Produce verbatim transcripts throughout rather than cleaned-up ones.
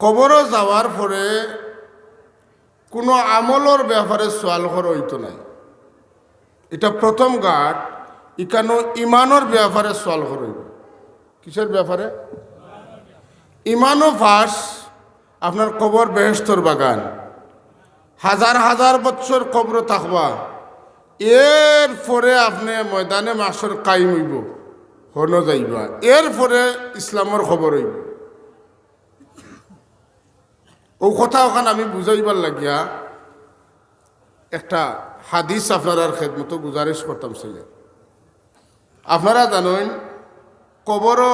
কবরো যাওয়ার পরে কুনু আমলর ব্যাপারে সওয়াল করা অইতো নায়। ইটা প্রথম ঘাট। ইকানো ইমানর ব্যাপারে সওয়াল করা অইবো। কিসের ব্যাপারে? ইমানো ফাঁস, আপনার কবর বেহেশতর বাগান। হাজার হাজার বছর কবরো থাকবা, এরপরে আপনে ময়দানে মাশর কায়েম অইবো, হনো যাইবা, এরপরে ইসলামর খবর অইবো। অউ কথা অখান আমি বুঝাইবার লাগিয়া একটা হাদিস আপনারার খেদমতো গুজারিশ করতাম চাইয়ার। আপনারা জানইন, কবরো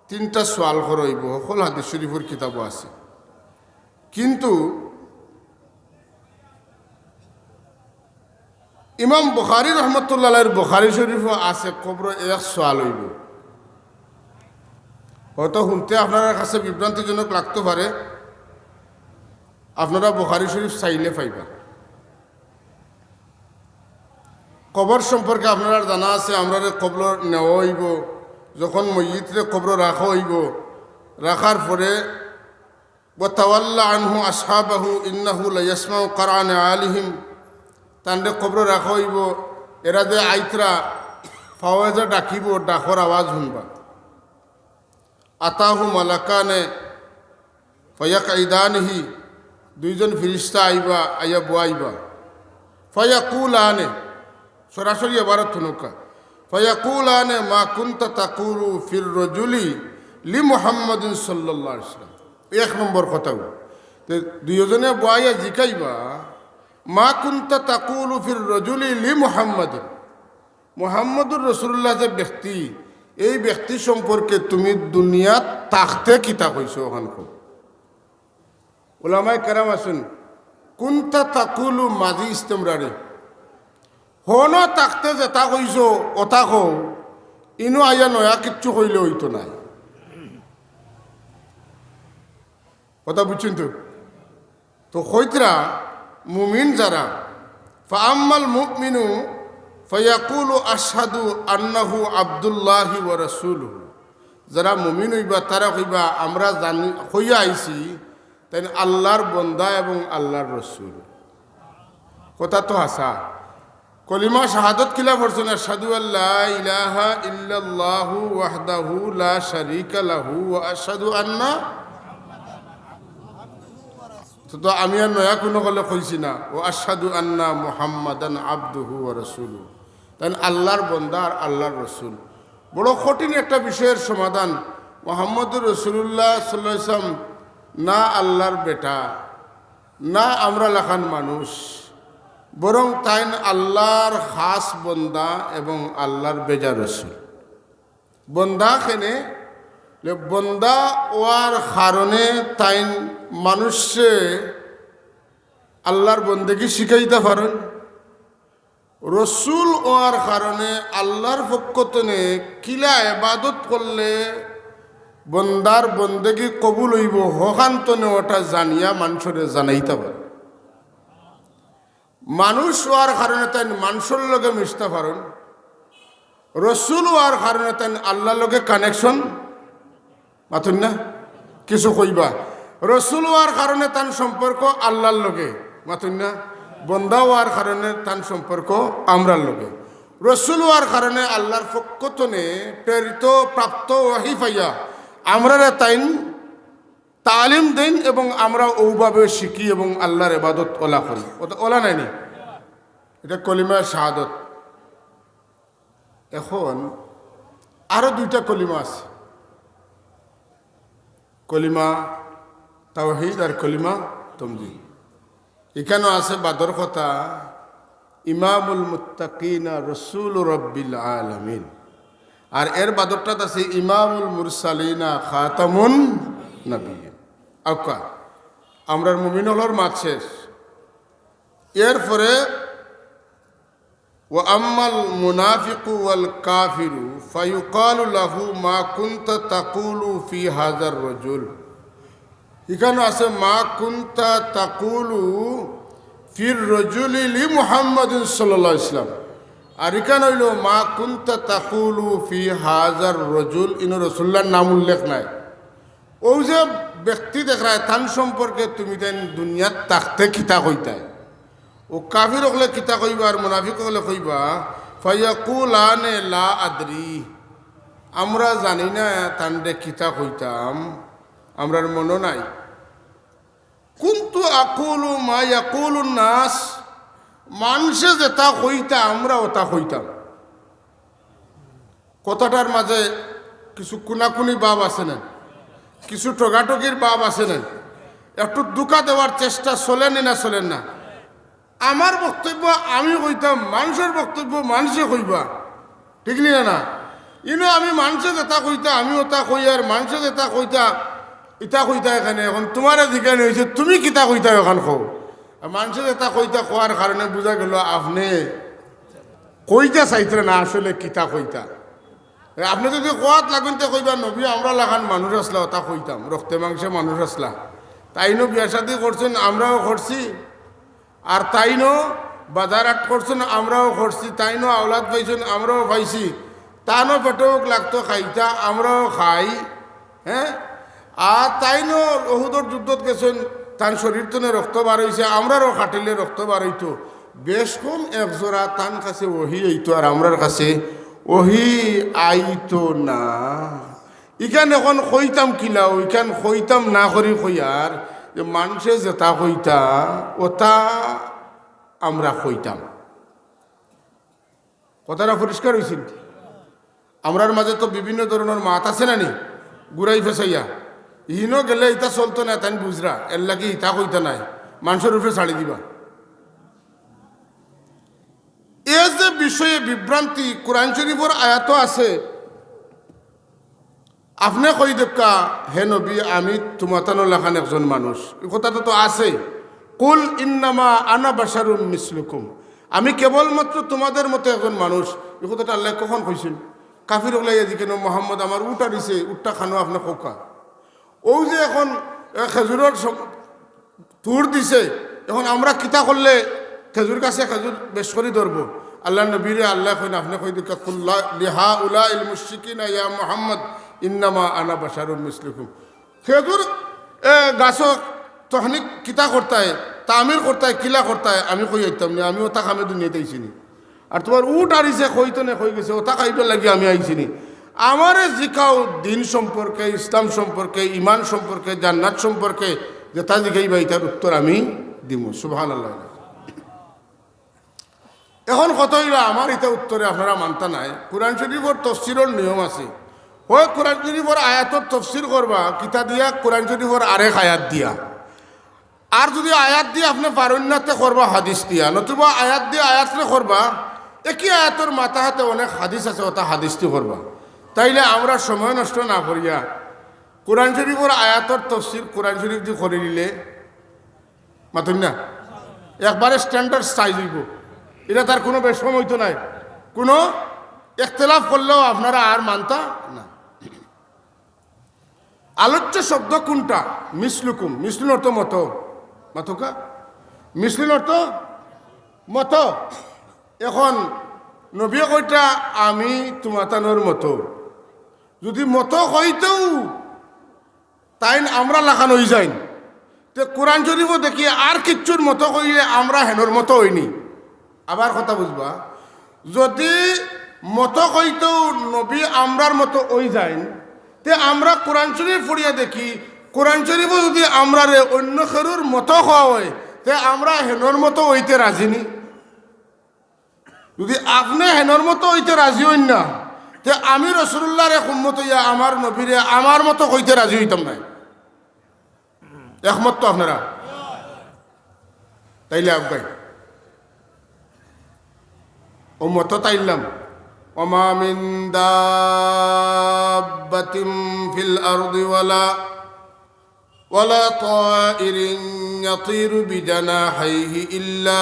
তিনটা সওয়াল করা অইবো, হকল হাদিস শরীফর কিতাবো আছে। কিন্তু ইমাম বুখারী রহমতুল্লাহ আলাইহির বুখারী শরীফো আছে, কবরো এক সওয়াল অইবো। হয়তো হুনতে আপনারার কাছে বিভ্রান্তিজনক লাগতো পারে, আপনারা বুখারী শরীফ চাইলে পাইবা। কবর সম্পর্কে আপনারার জানা আছে, আমরারে কবরো নেওয়া অইবো, যখন মইয়িতরে কবরো রাখা অইবো, রাখার পরে وتولى عنه أصحابه إنه ليسمع قرع نعالهم। তানরে কবরো রাখা অইবো, এরা যে আইতরা, পাওয়ে যে ডাকিবো, ডাকর আওয়াজ হুনবা। أتاه ملكان فيقعدانه، দুইজন ফিরিস্তা আইবা, আইয়া বওয়াইবা। فيقولان، সরাসরি এবারত হুনউক্কা। فيقولان ما كنت تقول في الرجل لمحمد صلى الله عليه وسلم। এক নম্বর কথা অইলো, তে দুইওজনে বওয়াইয়া জিকাইবা, ما كنت تقول في الرجل لمحمد، মুহাম্মদুর রাসূলুল্লাহ যে ব্যক্তি, এই ব্যক্তি সম্পর্কে তুমি দুনিয়াত থাকতে কিতা কইছো, অখান কও। উলামায়ে কেরাম আছইন, كنت تقول ماضي استمراري। হনো থাকতে যেতা কইছো, অতা কও, ইনো আইয়া নয়া কিচ্ছু কইলে অইতো নায়। কথা বুঝছইন তো? তো কইতরা মুমিন যারা, فأما المؤمن فيقول أشهد أنه عبد الله ورسوله। যারা মুমিন অইবা, তারা কইবা, আমরা জানি, কইয়া আইছি, তাইন আল্লাহর বন্দা এবং আল্লাহর রসুল। কথা তো হাছা। কলিমা শাহাদত কিলা পড়ছইন? أشهد أن لا إله إلا الله وحده لا شريك له وأشهد أن، তো, তো আমি আর নয়া কুনু কলে কইছি না, وأشهد أن محمدا عبده ورسوله। তাইন আল্লাহর বন্দা আর আল্লাহর রসুল। বড় কঠিন একটা বিষয়ের সমাধান। মুহাম্মদুর রাসূলুল্লাহ সাল্লাল্লাহু আলাইহি ওয়াসাল্লাম না আল্লাহর বেটা, না আমরা লাখান মানুষ, বরং তাইন আল্লাহর খাস বন্দা এবং আল্লাহর বেজা রসুল। বন্দা কেনে? যে বন্দা অওয়ার কারণে তাইন মানুষরে আল্লাহর বন্দেগি শিখাইতা পারইন। রসুল অওয়ার কারণে আল্লাহর পক্ষ তনে কিলা এবাদত করলে বন্দার বন্দেগি কবুল অইবো, হখান তনে অটা জানিয়া মানষরে জানাইতা পারইন। মানুষ অওয়ার কারণে তাইন মানষর লগে মিশতা পারইন, রসুল অওয়ার কারণে তাইন আল্লাহর লগে connection, মাতইন না? কিছু কইবা। রসুল অওয়ার কারণে তান সম্পর্ক আল্লাহর লগে, মাতইন না? বন্দা অওয়ার কারণে তান সম্পর্ক আমরার লগে। রসুল অওয়ার কারণে আল্লাহর পক্ষ তনে প্রেরিত, প্রাপ্ত ওহী পাইয়া আমরারে তাইন তালিম দেইন এবং আমরা অউভাবে শিখি এবং আল্লাহর এবাদত অলা করি। অতা অলা নায়নি? ইটা কলিমা শাহাদত। এখন আরো দুইটা কলিমা আছে, কলিমা তাওহীদ আর কলিমা তমজিদ। ইখানো আছে বাদর কথা, ইমামুল মুত্তাকিনা রসুল রব্বিল আলামিন। আর এর বাদরটাত আছে ইমামুল মুরসালিনা খাতামুন নাবিয়্যিন। আউক্কা, আমরার মুমিন অকলর মাত শেষ। এরপরে وأما المنافق والكافر فيقال له ما كنت تقول في هذا الرجل। ইখানো আছে ما كنت تقول في الرجل لمحمد صلى الله عليه وسلم। আর ইখান অইলো ما كنت تقول في هذا الرجل, ইনো রসুলুল্লাহর নাম উল্লেখ নাই। অউ যে ব্যক্তি দেখরায়, তান সম্পর্কে তুমি তাইন দুনিয়াত থাকতে কিতা কইতায়? অউ কাফির অকলে কিতা কইবা আর মুনাফিক অকলে কইবা, "ফায়াকুলানে লা আদরি, আমরা জানি না তানরে কিতা কইতাম, আমরার মনো নাই।" কুনতু আকুলু মা ইয়াকুলুন নাস, মানষে যেতা কইতা আমরা অতা কইতাম। কথাটার মাঝে কিছু কুনাকুনি ভাব আছে না, কিছু ঠগাঠগির ভাব আছে না, একটু ধুকা দেওয়ার চেষ্টা চলের নি না চলের না? আমার বক্তব্য আমি কইতাম, মানষর বক্তব্য মানষে কইবা, ঠিক নি না? না, ইনো আমি মানষে যেতা কইতা আমি অতা কই, আর মানষে যেতা কইতা ইতা কইতা। এখানে এখন তুমারে জিকানি অইছে, তুমি কিতা কইতায় অখান কও। আর মানষে যেতা কইতা কওয়ার কারণে বুঝা গেল আপনে কইতা চাইতরা না আসলে কিতা কইতা। এ, আপনে যুদি কওয়াত লাগইন তে কইবা, "নবী আমরার লাখান মানুষ আছলা, অতা কইতাম, রক্তে মাংসে মানুষ আছলা। তাইনও বিয়া শাদী করছইন, আমরাও করছি, আর তাইনও বাজার হাট করছইন, আমরাও করছি, তাইনও আওলাদ পাইছইন, আমরাও পাইছি, তানও পেটো ভুক লাগতো খাইতা, আমরাও খাই।" হ্যাঁ, আর তাইনও অহুদর যুদ্ধত গেছইন, তান শরীর তনে রক্ত বার অইছে, আমরারও খাটিলে রক্ত বার অইতো। বেশ কম এক জোড়া তান কাছে ওহি আইতো, আর আমরার কাছে ওহি আইতো না। ইখান এখন কইতাম কিলা, অউ ইখান কইতাম না করি কইয়ার যে মানষে যেতা কইতা, অতা আমরা কইতাম। কথাটা পরিষ্কার অইছে নি? আমরার মাঝে তো বিভিন্ন ধরনর মাত আছে না নি, ঘুরাই ফেসাইয়া। ইনো গেলে ইতা চলতো না, তাইন বুঝরা, এরলাগি ইতা কইতা নায়, মানষর উপরে ছাড়ি দিবা। এ যে বিষয়ে বিভ্রান্তি, কোরআন শরীফর আয়াতো আছে, আপনে কই দেউক্কা, "হে নবী, আমি তুমাতানর লাখান একজন মানুষ।" ই কথাটা তো আছে। "কুল ইন্নামা আনা বাশারুম মিসলুকুম।" আমি কেবলমাত্র তুমাদের মতো একজন মানুষ। ই কথাটা আল্লায় কখন কইছইন? কাফির অকলে আইয়া জিকাইন, "মোহাম্মদ, আমার উট আরিছে, উটটা খানো আপনে কউক্কা।" অউ যে এখন, এ, খেজুরর সম-, তুর দিছে। এখন আমরা কিতা করলে খেজুর গাছে খেজুর বেশ করি ধরবো? আল্লার নবীরে আল্লায় কইন, আপনে কই দেউক্কা, "কুল্লা লিহাউলাইল মুশরিকিনা ইয়া মুহাম্মদ, ইন্নামা আনা বাশারুম মিসলুকুম।" খেজুর, এ, গাছো তখনিক কিতা করতায়, তামির করতায়, কিলা করতায়, আমি কই আইতাম নি, আমি অতা কামে দুনিয়াত আইছি নি। আর তুমার উট আরিছে, কইতো নে কই গেছে, অতা খাইবার লাগি আমি আইছি নি। আমারে জিকাও দিন সম্পর্কে, ইসলাম সম্পর্কে, ইমান সম্পর্কে, জান্নাত সম্পর্কে, যেতা জিকাইবা ইতার উত্তর আমি দিমু। সুবহানাল্লাহ। এখন কথা অইলো, আমার ইতা উত্তরে আপনারা মানতা নায়। কোরআন শরীফর তফসিরর নিয়ম আছে, হয় কোরআন শরীফর আয়াতর তফসির করবা, কিতা দিয়া কোরআন শরীফর আরেক আয়াত দিয়া। আর যুদি আয়াত দি আপনে পারইন না, তে করবা হাদিস দিয়া, নতুবা আয়াত দি আয়াতরে করবা, একই আয়াতর মাথাহাতে অনেক হাদিস আছে, অতা হাদিস দি করবা। তাইলে আমরা সময় নষ্ট না করিয়া কোরআন শরীফর আয়াতর তফসির কোরআন শরীফ দি করি নিলে, মাতইন না, একবারে standard size অইবো। ইটা তার কুনু বেশকম অইতো নায়, কুনু ইখতিলাফ করলেও আপনারা আর মানতা না। আলোচ্য শব্দ কুনটা? মিসলুকুম। মিসলুন অর্থ মতো। মাতউক্কা? মিসলুন অর্থ মতো। এখন নবীয়ে কইতা, "আমি তুমাতানর মতো।" যুদি মতো কইতেউ তাইন আমরার লাখান অইযাইন, তে কোরআন শরীফো দেখি আর কিচ্ছুর মতো কইলে আমরা হেনর মতো অইনি। আবার কথা বুঝবা, যুদি মতো কইতেউ নবী আমরার মতো অইযাইন, তে আমরা কোরআন শরীফ পড়িয়া দেখি, কোরআন শরীফো যুদি আমরারে অইন্য কেউর মতো কওয়া অয়, তে আমরা হেনর মতো অইতে রাজি নি? যুদি আপনে হেনর মতো অইতে রাজি অইন না, তে আমি রাসুলুল্লাহর এক উম্মত অইয়া আমার নবীরে আমার মতো কইতে রাজি অইতাম নায়। একমত তো আপনারা? তাইলে আগাই। উম্মত তো তাইলাম। ওমা মিন দাব্বাতিন ফিল আরদি ওয়ালা ওয়ালা তাইরিন ইয়াতিরু বিজানাহাইহি ইল্লা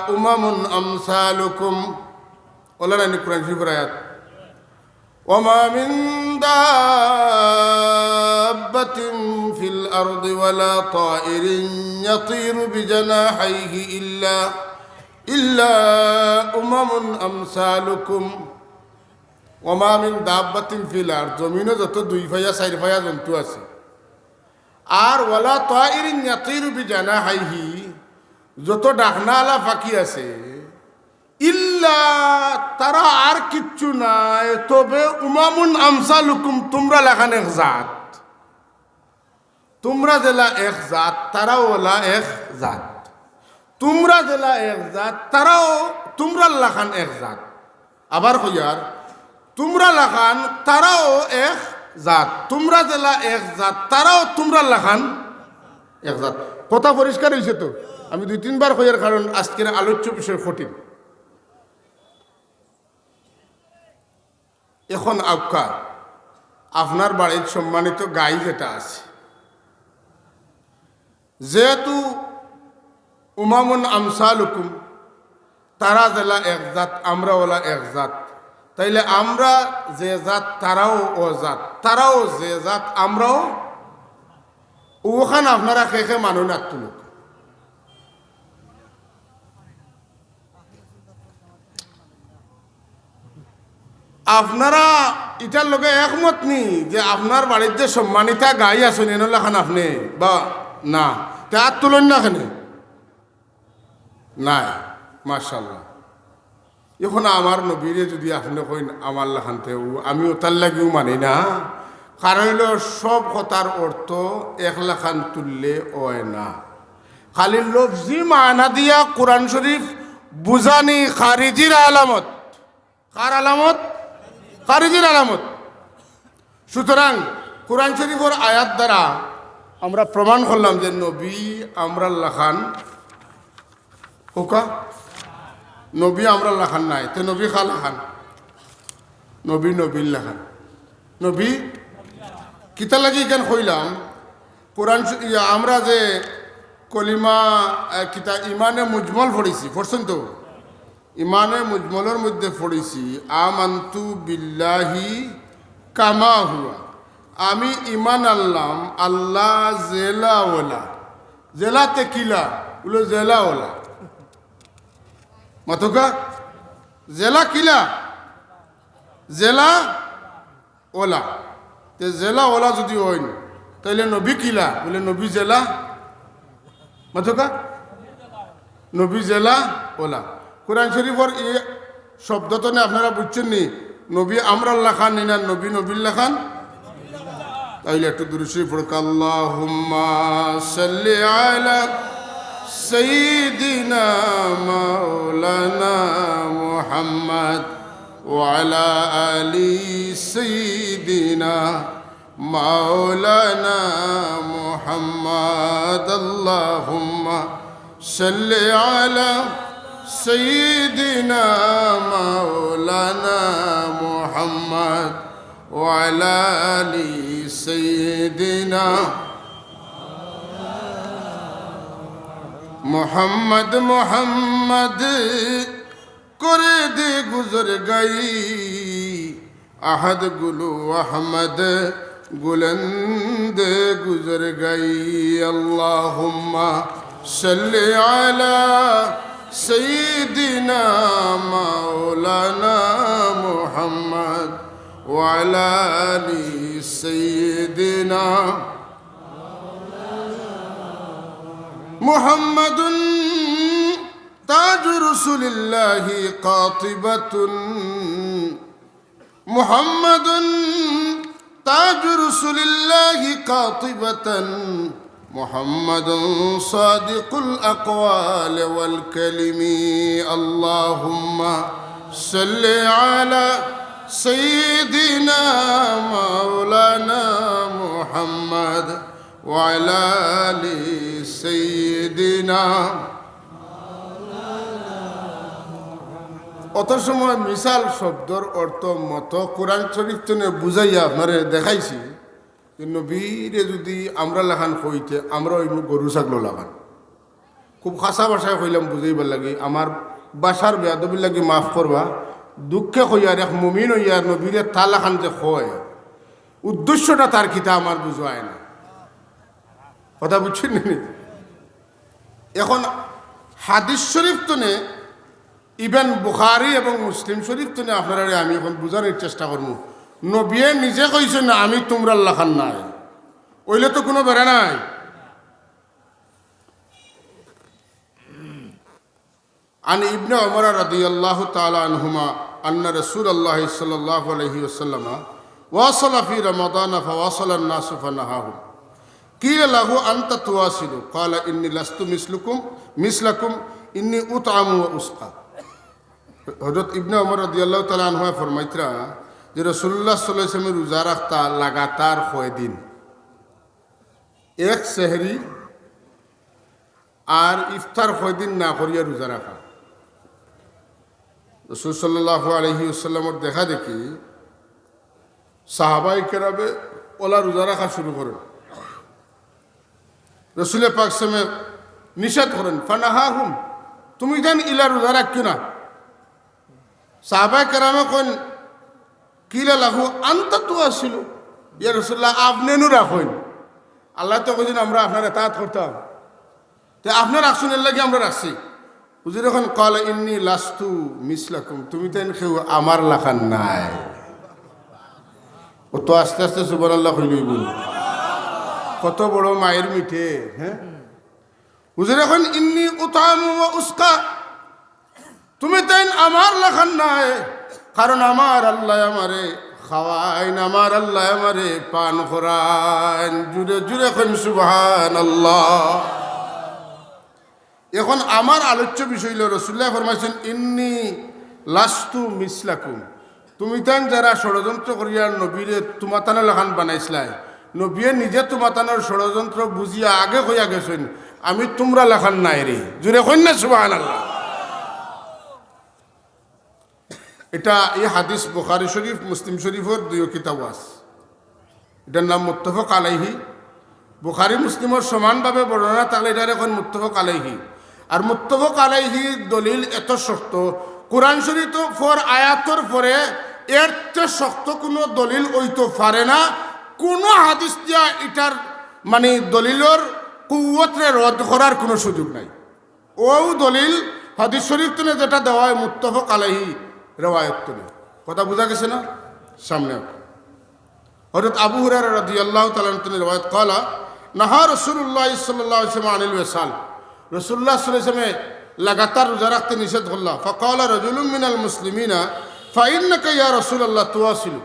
উমামুন আমসালুকুম। ওলা নানি কোরআন শরীফর আয়াত। ওমা মিন দাব্বাতিন ফিল আরদি ওয়ালা তাইরিন ইয়াতিরু বিজানাহাইহি ইল্লা, ইল্লা উমামুন আমসালুকুম। ওমা মিন দাব্বাতিন ফিল আরদ, জমিনো যত দুই পায়া, চাইর পায়া জন্তু আছে, আর ওয়ালা তাইরিন ইয়াতিরু বিজানাহাইহি, যত ডাকনাআলা পাখি আছে, ইল্লা, তারা আর কিচ্ছু নায়, তবে উমামুন আমসালুকুম, তুমরা লাখান এক জাত। তুমরা যেলা এক জাত, তারাও ওলা এক জাত। তুমরা যেলা এক জাত, তারাও তুমরার লাখান এক জাত। আবার কইয়ার, তুমরা লাখান, তারাও এক জাত। তুমরা যেলা এক জাত, তারাও তুমরার লাখান এক জাত। কথা পরিষ্কার অইছে তো? আমি দুই তিনবার কইয়ার, কারণ আজকের আলোচ্য বিষয় কঠিন। এখন আউক্কা, আপনার বাড়িত সম্মানিত গাই যেটা আছে, যেহেতু উমামুন আমসালুকুম, তারা যেলা এক জাত, আমরা ওলা এক জাত, তাইলে আমরা যে জাত, তারাও ও জাত, তারাও যে জাত, আমরাও ওখান। আপনারা কে কে মানু না তুলুক। আপনারা ইটার লগে একমত নি যে আপনার বাড়িত যে সম্মানিতা গাই আছইন, এনর লাখান আপনে বা না? তে আত তুলইন না কেনে? নাই। মাশাআল্লাহ। এখন আমার নবীরে যুদি আপনে কইন আমার লাখান, তে ও আমি ওটার লাগিও মানি না। কারণ অইলো, সব কথার অর্থ এক লাখান তুললে অয় না। খালি লফজি মানা দিয়া কোরআন শরীফ বুঝানি খারিজির আলামত। কার আলামত? খারিজির আলামত। সুতরাং কোরআন শরীফর আয়াত দ্বারা আমরা প্রমাণ করলাম যে নবী আমরার লাখান, ওকা, নবী আমরার লাখান নায়। তে নবী কার লাখান? নবী নবীর লাখান। নবী কিতা লাগি ইখান কইলাম? কোরআন শ-, ইয়া, আমরা যে কলিমা, আহ, কিতা ইমানে মুজমল পড়ছি, পড়ছইন তো? ইমানে মুজমলর মধ্যে পড়ছি, আমানতু বিল্লাহি কামা হুয়া, আমি ইমান আনলাম আল্লাহ যেলা ওলা। যেলা তে কিলা? বলে যেলা ওলা। মাতোকা? যেলা কিলা? যেলা ওলা। তে যেলা ওলা যুদি অইন, তাইলে নবী কিলা? বলে নবী যেলা। মাতোকা? নবী যেলা ওলা। কোরআন শরীফর ই শব্দ তনে আপনারা বুঝছইন নি? নবী আমরার লাখান নি না, নবী নবীর লাখান। তাইলে একটু দুরূদ শরীফ পড়ুক, আল্লাহুম্মা সাল্লি আলা সাইয়্যিদিনা মাওলানা মুহাম্মদ ওয়া আলা আলি সাইয়্যিদিনা مولانا محمد. اللهم صل على سيدنا مولانا محمد وعلى آل سيدنا محمد. محمد করে দে গুজর গাই, আহাদ গুলো আহমদ গুলন্দ গুজর গাই। اللهم صل على سيدنا مولانا محمد وعلى آل سيدنا محمد تاج رسول الله قاطبة، محمد تاج رسول الله قاطبة، محمد صادق الأقوال والكلم. اللهم صل على سيدنا مولانا محمد وعلى آل سيدنا. অত সময় মিসাল শব্দর অর্থ মতো কোরআন শরীফ তনে বুঝাইয়া আপনারে দেখাইছি যে নবীরে যুদি আমরা লাখান কইতে, আমরা অইমু গরু ছাগল লাখান। খুব খাসা ভাষায় কইলাম বুঝাইবার লাগি, আমার ভাষার বেয়াদবির লাগি মাফ করবা। দুঃখে কইয়ার, এক মুমিন অইয়ার নবীরে তার লাখান যে কয়, উদ্দেশ্যটা তার কিতা আমার বুঝায় না। কথা বুঝছইন নি? এখন হাদিস শরীফ তনে, even বুখারী এবং মুসলিম শরীফ তনে আপনারারে আমি এখন বুঝানির চেষ্টা করমু। নবিয়ে নিজে কইছইন না, "আমি তুমরার লাখান নায়।" অইলে তো কুনু বেড়া নাই। عن ابن عمر رضي الله تعالى عنهما أن رسول الله صلى الله عليه وسلم واصل في رمضان فواصل الناس فنهاهم. قيل له: أنت تواصل؟ قال: إني لست مثلكم، مثلكم، إني أطعم وأسقى. হযরত ইবনে ওমর রাদিয়াল্লাহু তাআলা আনহুমা ফরমাইতরা যে রাসূলুল্লাহ সাল্লাল্লাহু আলাইহি ওয়াসাল্লামে রোজা রাখতা লাগাতার কয়দিন, এক সেহরি আর ইফতার কয়দিন না করিয়া রোজা রাখা। রাসূল সাল্লাল্লাহু আলাইহি ওয়াসাল্লামর দেখা দেখি সাহাবায়ে কেরামে অলা রোজা রাখা শুরু করইন। রাসূলে পাক সাল্লাল্লাহু আলাইহি ওয়াসাল্লামে নিষেধ করইন, "ফানাহাহুম, তুমিতাইন ইলা রোজা রাখিও না।" সাহাবায়ে কেরামে কইন, "কিলা লাহু আনতা তুয়াসিলু, ইয়া রাসূলুল্লাহ, আপনে নু রাখইন। আল্লায় তো কইছইন আমরা আপনার ইতাআত করতাম, তে আপনে রাখছইন, এরলাগি আমরা রাখছি।" হুজুরে কইন, "ক্বালা ইন্নী লাস্তু মিসলাকুম, তুমিতাইন কেউ আমার লাখান নায়।" অতো আস্তে আস্তে সুবহানাল্লাহ কইলে অইবো নি? কত বড় মাইর মিঠে, হ্যাঁ? হুজুরে কইন, "ইন্নী উতআমু ওয়া উসকা।" তুমিতাইন আমার লাখান নায়, কারণ আমার আল্লায় আমারে খাওয়াইন, আমার আল্লায় আমারে পান করাইন। জুরে জুরে কইন সুবহানাল্লাহ। এখন আমার আলোচ্য বিষয় অইলো, রাসূলুল্লায় ফরমাইছইন, "ইন্নী লাস্তু মিসলাকুম।" তুমিতাইন যারা ষড়যন্ত্র করিয়া নবীরে তুমাতানর লাখান বানাইছলায়, নবীয়ে নিজে তুমাতানর ষড়যন্ত্র বুঝিয়া আগে কইয়া গেছইন, "আমি তুমরা লাখান নায় রে।" জুরে কইন না সুবহানাল্লাহ। ইটা, ই হাদিস বুখারী শরীফ, মুসলিম শরীফর দুইও কিতাবো আছে। ইটার নাম মুত্তাফাক আলাইহি। বুখারী মুসলিমর সমানভাবে বর্ণনা থাকলে ইটারে কইন মুত্তাফাক আলাইহি। আর মুত্তাফাক আলাইহি দলিল এত শক্ত, কোরআন শরীফর আয়াতর পরে এর তে শক্ত কুনু দলিল অইতো পারে না। কুনু হাদিস দিয়া ইটার, মানি, দলিলর কুওয়াতরে রদ করার কুনু সুযোগ নাই। অউ দলিল হাদিস শরীফ তনে যেটা দেওয়া অয় মুত্তাফাক আলাইহি রেওয়ায়ত তনে। কথা বুঝা গেছে না? সামনে হযরত আবু হুরায়রা রাদিয়াল্লাহু তাআলা আনহু তনে রেওয়ায়ত, ক্বালা নাহা রাসূলুল্লাহ সাল্লাল্লাহু আলাইহি ওয়াসাল্লাম আনিল ওয়াসাল। রাসূলুল্লাহ সাল্লাল্লাহু আলাইহি ওয়াসাল্লামে লাগাতার রোজা রাখতে নিষেধ করলা। ফাকালা রাজুলুম মিনাল মুসলিমিনা, "ফাইন্নাকা ইয়া রাসূলাল্লাহ তুওয়াসিলু।"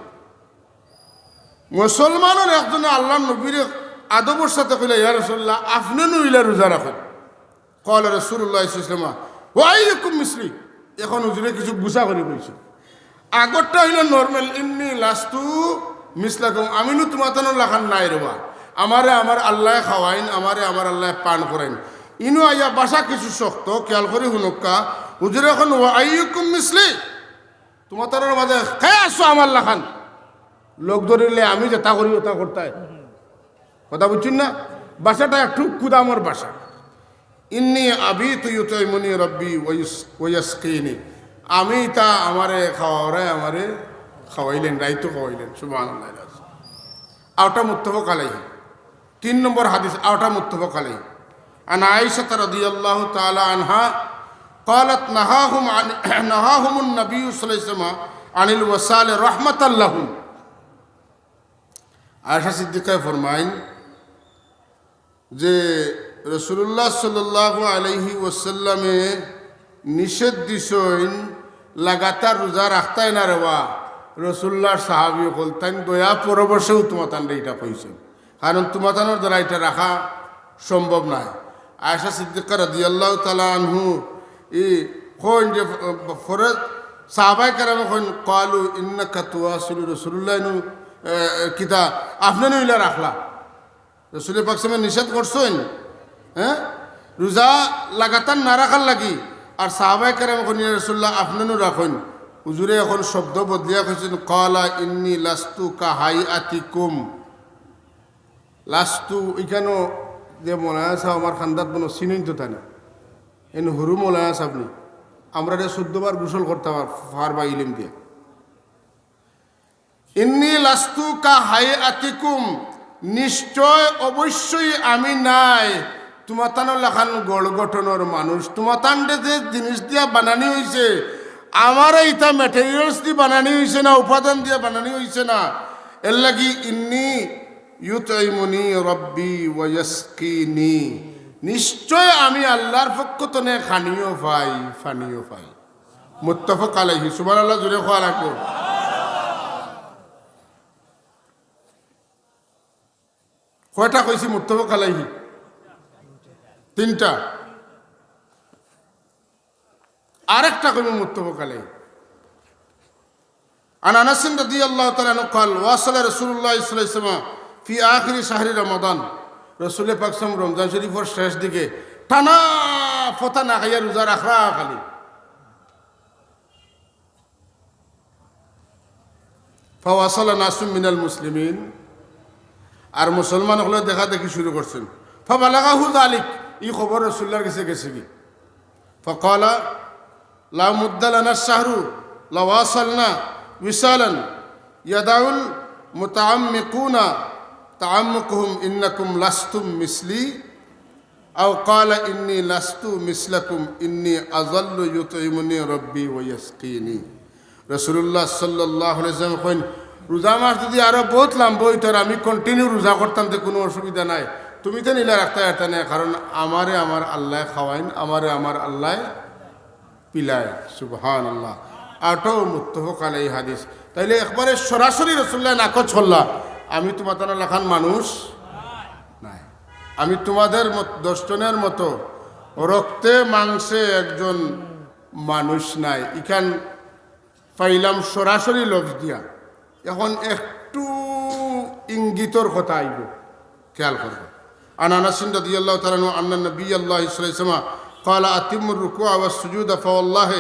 মুসলমানর একজনে আল্লাহর নবীরে আদবর সাথে কইলা, "ইয়া রাসূলুল্লাহ, আপনে নু ইলা রোজা রাখইন।" ক্বালা রাসূলুল্লাহ সাল্লাল্লাহু আলাইহি ওয়াসাল্লাম, "ওয়া আইয়ুকুম মিসলি?" এখন হুজুরে কিছু গুছা করি কইছে। আগরটা অইলো normal, "ইন্নী লাস্তু মিসলাকুম, আমি নু তুমাতানর লাখান নায় রেবা, আমারে আমার আল্লায় খাওয়াইন, আমারে আমার আল্লায় পান করাইন।" ইনো আইয়া ভাষা কিছু শক্ত, খেয়াল করি হুনউক্কা। হুজুরে কইন, "ওয়া আইয়ুকুম মিসলি?" তুমাতানর মাঝে কে আছো আমার লাখান? লগ ধরিলে আমি যেটা করি ওটা করতায়। কথা বুঝছইন না? ভাষাটা একটু কুদামর ভাষা। "ইন্নী আবিতু ইউতইমুনি রাব্বি ওয়া ইউস-, ওয়া ইয়াসকিনি।" আমি তা আমারে খাওয়াওরায় আমারে খাওয়াইলেন, রাইতো খাওয়াইলেন। সুবহানাল্লাহ। আওটা মুত্তাফাক আলাইহি। তিন নম্বর হাদিস, আওটা মুত্তাফাক আলাইহি। আন আয়েশা রাদিয়াল্লাহু তাআলা আনহা قالت نهاهم عن نهاهم النبي صلى الله عليه وسلم عن الوصال رحمة لهم। আয়েশা সিদ্দিকায় ফরমাইন যে রাসূলুল্লাহ সাল্লাল্লাহু আলাইহি ওয়াসাল্লামে নিষেধ দিছইন লাগাতার রোজা রাখতায় না রেবা। রাসূলুল্লাহর সাহাবী অকল তাইন দয়া পরবশে তুমাতানরে ইটা কইছইন। কারণ তুমাতানর দ্বারা ইটা রাখা সম্ভব নায়। আয়েশা সিদ্দিকা রাদিয়াল্লাহু তাআলা আনহু ই কইন যে, ফ-, ফরে সাহাবায়ে কেরামে কইন, "ক্বালু ইন্নাকা তুওয়াসিলু।" রাসূলুল্লাহ নু, এ, এ, কিতা, আপনে নু ইলা রাখলা? রাসূলে পাক সাল্লাল্লাহু আলাইহি ওয়াসাল্লামে নিষেধ করছইন, হ্যাঁ, রোজা লাগাতার না রাখার লাগি। আর সাহাবায়ে কেরামে কইন, "ইয়া রাসূলুল্লাহ, আপনে নু রাখইন।" হুজুরে এখন শব্দ বদলিয়া কইছইন, "ক্বালা ইন্নী লাস্তু কাহাইআতিকুম।" লাস্তু, ইখানো যে মৌলানা সাব আমার খান্দাত বনো চিনইন তো তানে। এন হুরু মৌলানা সাব নি। আমরারে চৌদ্দ বার গোসল করতা পার-, পারবা ইলিম দিয়া। "ইন্নী লাস্তু কাহাইআতিকুম", নিশ্চয় অবশ্যই আমি নায় তুমাতানর লাখান গড় গঠনর মানুষ। তুমাতানরে যে জিনিস দিয়া বানানি অইছে, আমারে ইতা materials দি বানানি অইছে না, উপাদান দিয়া বানানি অইছে না। এরলাগি ইন্নী ইউতইমুনি রাব্বি ওয়া ইয়াসকিনি। নিশ্চয় আমি আল্লাহর পক্ষ তনে খানিও পাই, পানিও পাই। মুত্তাফাক আলাইহি। সুবহানাল্লাহ, জোরে কওয়া লাগবো। কয়টা কইছি মুত্তাফাক আলাইহি? তিনটা। আরেকটা কইমু মুত্তাফাক আলাইহি। عن أنس رضي الله تعالى عنه قال: واصل رسول الله صلى الله عليه وسلم في آخر شهر رمضان। রসুল পাক সাল্লাল্লাহু আলাইহি ওয়াসাল্লাম রমজান শরীফর শেষ দিকে টানা ফতা না খাইয়া রোজা রাখরা খালি। فواصل ناس من المسلمين, আর মুসলমান অকলে দেখা দেখি শুরু করছইন। فبلغه ذلك, ই খবর রাসুলুল্লাহর গেছে গেছেগি। فقال: لو مد لنا الشهر لواصلنا وصالا يدع المتعمقون تعمقهم إنكم لستم مثلي أو قال إني لست مثلكم إني أظل يطعمني ربي ويسقيني। রাসুলুল্লাহ সাল্লাল্লাহু আলাইহি ওয়াসাল্লাম কইন, রোজা মাস যদি আরো বউত লাম্বা অইতো আর আমি continue রোজা করতাম, তে কুনু অসুবিধা নাই, তুমি তো ইলা রাখতায় পারতায় নায়, কারণ আমারে আমার আল্লায় খাওয়াইন, আমারে আমার আল্লায় পিলাইন। সুবহানাল্লাহ। অউটাও মুত্তাফাক আলাইহি হাদিস। তাইলে একবারে সরাসরি রাসুলুল্লায় নাকচ করলা, আমি তুমাতানর লাখান মানুষ নায়, আমি তুমাদের মত-, দশ জনর মতো রক্তে মাংসে একজন মানুষ নায়। ইখান পাইলাম সরাসরি লফজ দিয়া। এখন একটু ইঙ্গিতর কথা আইবো, খেয়াল করবা। عن أنس رضي الله تعالى عنه أن النبي الله صلى الله عليه وسلم قال: أتموا الركوع والسجود فوالله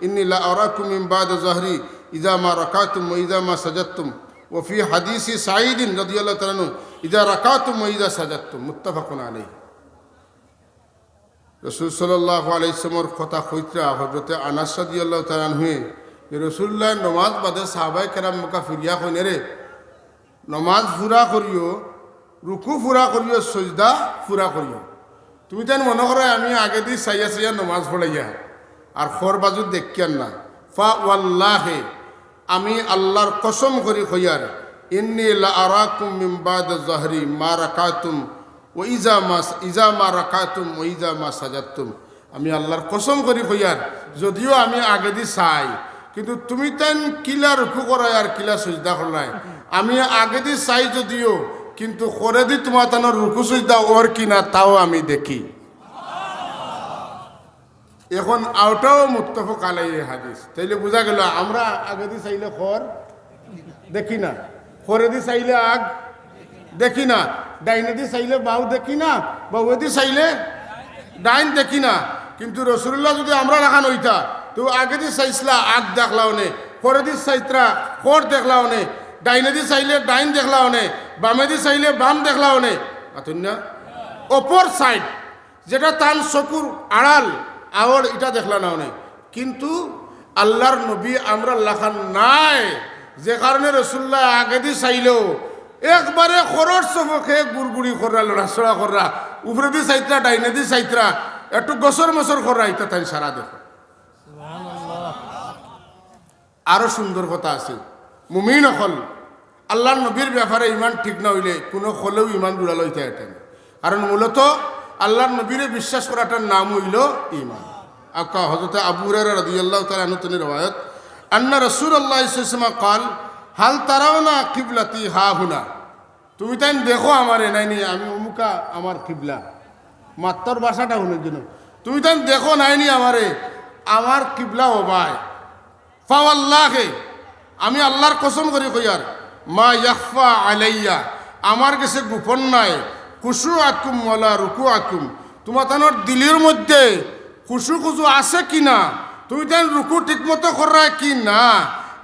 إني لأراكم من بعد ظهري إذا ما ركعتم وإذا ما سجدتم، وفي حديث سعيد رضي الله تعالى عنه: إذا ركعتم وإذا سجدتم، متفق عليه। রাসুল সাল্লাল্লাহু আলাইহি ওয়াসাল্লামর কথা কইতরা হযরতে আনাস রাদিয়াল্লাহু তাআলা আনহুয়ে যে রাসুলুল্লায় নমাজ বাদে সাহাবায়ে কেরাম মক্কা ফিরিয়া কইন, "রে, নমাজ পুরা করিও, রুকু পুরা করিও, সজদা পুরা করিও।" তুমিতাইন মনো করো আমি আগেদি চাইয়া চাইয়া নমাজ পড়াইয়ার, আর খর বাজু দেখিয়ার না। فوالله, আমি আল্লার কসম করি কইয়ার, إني لأراكم من بعد ظهري ما ركعتم وإذا ما، إذا ما ركعتم وإذا ما سجدتم। আমি আল্লার কসম করি কইয়ার, যদিও আমি আগেদি চাই, কিন্তু তুমিতাইন কিলা রুকু কররায় আর কিলা সজদা কররায়, আমি আগেদি চাই যদিও, কিন্তু খরেদি তুমাতানর রুকু সজদা অর কিনা তাও আমি দেখি। এখন অউটাও মুত্তাফাক আলাইহি হাদিস। তাইলে বুঝা গেল, আমরা আগেদি চাইলে খর দেখি না, খরেদি চাইলে আগ দেখি না, ডাইনেদি চাইলে বাউ দেখি না, বাউয়েদি চাইলে ডাইন দেখি না। কিন্তু রাসুলুল্লাহ যদি আমরার লাখান অইতা, তে আগেদি চাইছলা আগ দেখলা অনে, খরেদি চাইতরা খর দেখলা অনে, ডাইনেদি চাইলে ডাইন দেখলা অনে, বামেদি চাইলে বাম দেখলা অনে। মাতইন না? Opposite side, যেটা তান চকুর আড়াল, আওর, ইটা দেখলা না অনে। কিন্তু আল্লার নবী আমরার লাখান নায়, যে কারণে রাসুলুল্লায় আগেদি চাইলেও একবারে খরর সফকে গুড়গুড়ি কররা, লড়াচড়া কররা, উপরেদি চাইতরা, ডাইনেদি চাইতরা, একটু গসর মসর কররা, ইতা তাইন সারা দেখো। আরো সুন্দর কথা আছে। মুমিন অকল, আল্লার নবীর ব্যাপারে ইমান ঠিক না অইলে কুনু অকলেউ ইমান জুড়া লইতা পারতা না। কারণ মূলত আল্লার নবীরে বিশ্বাস করাটার নাম অইলো ইমান। আক্কা হযরতে আবু হুরায়রা রাদিয়াল্লাহু তাআলা আনহু তনে রেওয়ায়াত, أن رسول الله صلى الله عليه وسلم قال: هل ترون قبلتي ها هنا؟ তুমিতাইন দেখো আমারে নাইনি, আমি অমুকা আমার কিবলা। মাত্তর ভাষাটা হুনইন যেন। তুমিতাইন দেখো নাইনি আমারে, আমার কিবলা অবায়। فوالله, আমি আল্লার কসম করি কইয়ার, ما يخفى علي, আমার গেছে গোপন নায়, خشوعكم ولا ركوعكم, তুমাতানর দিলর মধ্যে খুশু খুজু আছে কি না, তুমিতাইন রুকু ঠিকমতো কররায় কি না,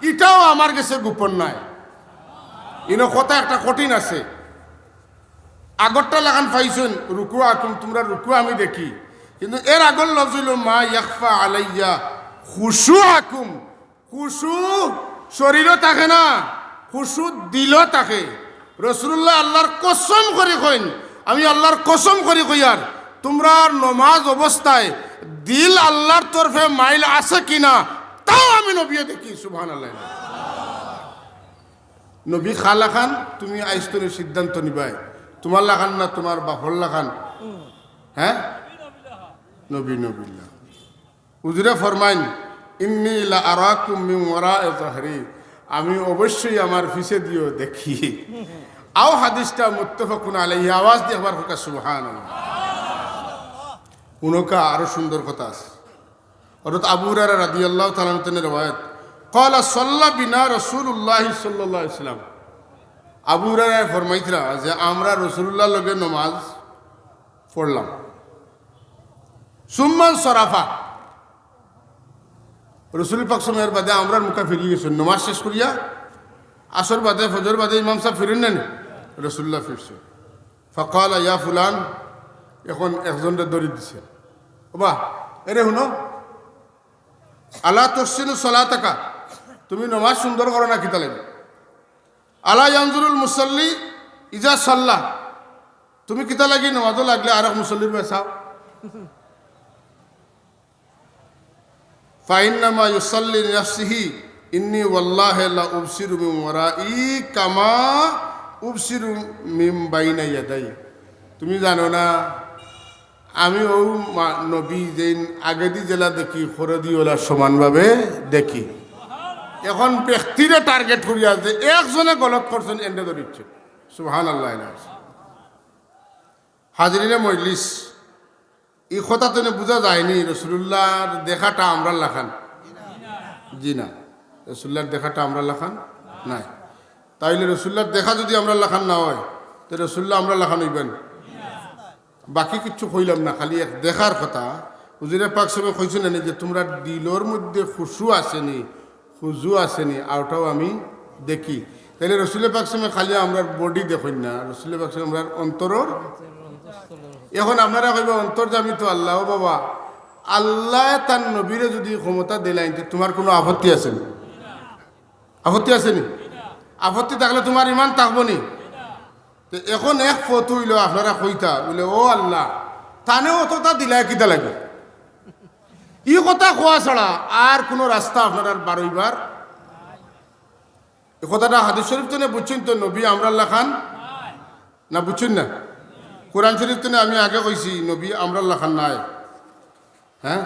ইটাও আমার গেছে গোপন নায়। ইনো কথা একটা কঠিন আছে। আগরটা লাখান পাইছইন, ركوعكم, তুমরার রুকু আমি দেখি, কিন্তু এর আগর লফজ অইলো ما يخفى علي خشوعكم। খুশু শরীরো থাকে না, খুশু দিলো থাকে। রাসুলুল্লায় আল্লার কসম করি কইন, আমি আল্লার কসম করি কইয়ার, তুমরার নমাজ অবস্থায় দিল আল্লার তরফে মাইল আছে কি না, তাও আমি নবীয়ে দেখি। সুবহানাল্লাহ। নবী কার লাখান, তুমি আইজ থনে সিদ্ধান্ত নিবায়, তুমার লাখান না তুমার বাপর লাখান? হ্যাঁ, নবী নবীর লাখান। হুজুরে ফরমাইন, "ইন্নী লা আরাকুম মিন ওয়ারাই যাহরি", আমি অবশ্যই আমার পিছে দিও দেখি। আও হাদিসটা মুত্তাফাকুন আলাইহি, আওয়াজ দিয়া একবার কউক্কা সুবহানাল্লাহ। হুনউক্কা, আরো সুন্দর কথা আছে। হযরত আবু হুরায়রা রাদিয়াল্লাহু তাআলা আনহু থনে রেওয়ায়েত, "ক্বালা সাল্লা বিনা রাসূলুল্লাহি সাল্লাল্লাহু আলাইহি ওয়াসাল্লাম।" আবু হুরায়রায় ফরমাইতরা যে, "আমরা রাসূলুল্লাহর লগে নমাজ পড়লাম।" সুম্মান সরাফা, রাসূল পাক সাল্লাল্লাহু আলাইহি ওয়াসাল্লাম এর বাদে আমরার মুখা ফিরি গেছইন, নমাজ শেষ করিয়া, আসর বাদে, ফজর বাদে ইমাম সাব ফিরইন না নি? রাসূলুল্লাহ ফিরছইন। ফাকালা, "ইয়া ফুলান", এখন একজনরে ধরি দিছে, "ওবা, এরে হুনো, আলা তুহসিনু সালাতাকা, তুমি নমাজ সুন্দর করো না কিতা লাগি? আলা ইয়ানজুরুল মুসাল্লি ইজা সাল্লা, তুমি কিতা লাগি নমাজো লাগলে আরক মুসল্লির বায় চাও?" ফাইন্নামা ইউসাল্লি লিনাফসিহি, ইন্নী ওয়াল্লাহি লা উবসিরু মিন ওয়ারাই কামা উবসিরু মিন বাইনা ইয়াদাই। তুমি জানো না, আমি অউ মা-, নবী যেইন আগেদি যেলা দেখি, খরেদি অলা সমানভাবে দেখি। এখন ব্যক্তিরে টার্গেট করিয়া যে একজনে গলত করছইন, এনরে ধরিছে। সুবহানাল্লাহ। হাজিরিনে মজলিস, ই কথা থনে বুঝা যায়নি রাসূলুল্লাহর দেখাটা আমরার লাখান? জি না, রাসূলুল্লাহর দেখাটা আমরার লাখান নায়। তাইলে রাসূলুল্লাহর দেখা যুদি আমরার লাখান না অয়, তে রাসূলুল্লাহ আমরার লাখান অইবা নি? বাকি কিচ্ছু কইলাম না, খালি এক দেখার কথা। হুজুরে পাক সাহেবে কইছইন না নি যে, "তুমরার দিলর মধ্যে খুশু আছে নি, খুজু আছে নি, অটাও আমি দেখি।" তাইলে রসুলে পাক সামে খালি আমরার বডি দেখইন না, রসুলে পাক সামে আমরার অন্তরর। এখন আপনারা কইবা, "অন্তর্যামী তো আল্লাহ।" ও বাবা, আল্লায় তান নবীরে যুদি ক্ষমতা দিলাইন, তে তুমার কুনু আপত্তি আছে নি? আপত্তি আছে নি? আপত্তি থাকলে তুমার ইমান থাকবো নি? তে এখন এক ফত অইলো, আপনারা কইতা বুলে, "ও আল্লাহ, তানে অততা দিলায় কিতা লাগি?" ই কথা কওয়া ছাড়া আর কুনু রাস্তা আপনারার বারইবার? ই কথাটা হাদিস শরীফ থনে বুঝছইন তো, নবী আমরার লাখান না, বুঝছইন না? কোরআন শরীফ থনে আমি আগে কইছি, নবী আমরার লাখান নায়। হ্যাঁ,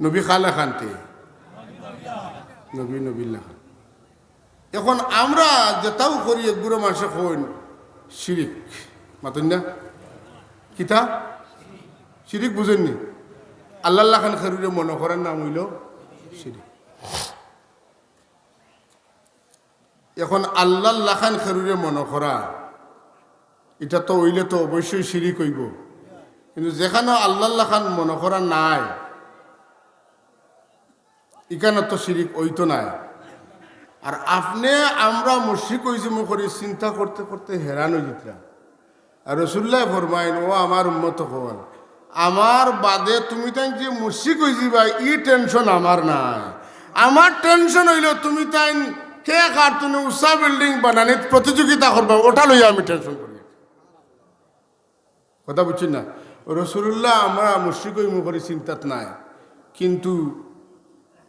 নবী কার লাখান তে? নবী নবীর লাখান। এখন আমরা যেতাউ করি, একগুরু মানষে কইন শিরিক, মাতইন না? কিতা? শিরিক বুঝইন নি? আল্লার লাখান কেউরে মনো করার নাম অইলো শিরিক। এখন আল্লার লাখান কেউরে মনো করা, ইটা তো অইলে তো অবশ্যই শিরিক অইবো। কিন্তু যেখানো আল্লার লাখান মনো করা নাই, ইখানো তো শিরিক অইতো নায়। আর আপনে আমরা মুশরিক অইযিমু করি চিন্তা করতে করতে হেরান অইযিতরা। আর রসুলুল্লায় ফরমাইন, "ও আমার উম্মত অকল, আমার বাদে তুমি তাইন যে মুশরিক অইযিবায়, ই টেনশন আমার নায়। আমার টেনশন অইলো তুমি তাইন কে কার থনে উচা বিল্ডিং বানানিত প্রতিযোগিতা করবা, অটা লইয়া আমি টেনশন করি।" কথা বুঝছইন না? রসুলুল্লাহ আমরা মুশরিক অইমু করি চিন্তাত নায়, কিন্তু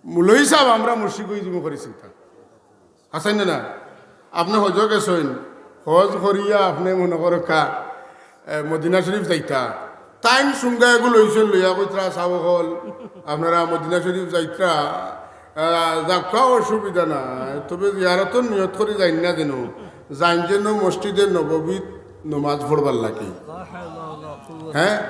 মৌলভী সাব আমরা মুশরিক অইযিমু করি চিন্তাত। হাছা নি না? আপনে হজো গেছইন, হজ করিয়া আপনে মনো করউক্কা, এ, মদিনা শরীফ যাইতা। তাইন সুঙ্গা এগু লইছইন, লইয়া কইতরা, "সাব অকল, আপনারা মদিনা শরীফ যাইতরা, আহ, যাউক্কা, অসুবিধা নাই, তবে জিয়ারতর নিয়ত করি যাইন না যেন, যাইন যেন মসজিদে নববীত নমাজ পড়বার লাগি।" হ্যাঁ,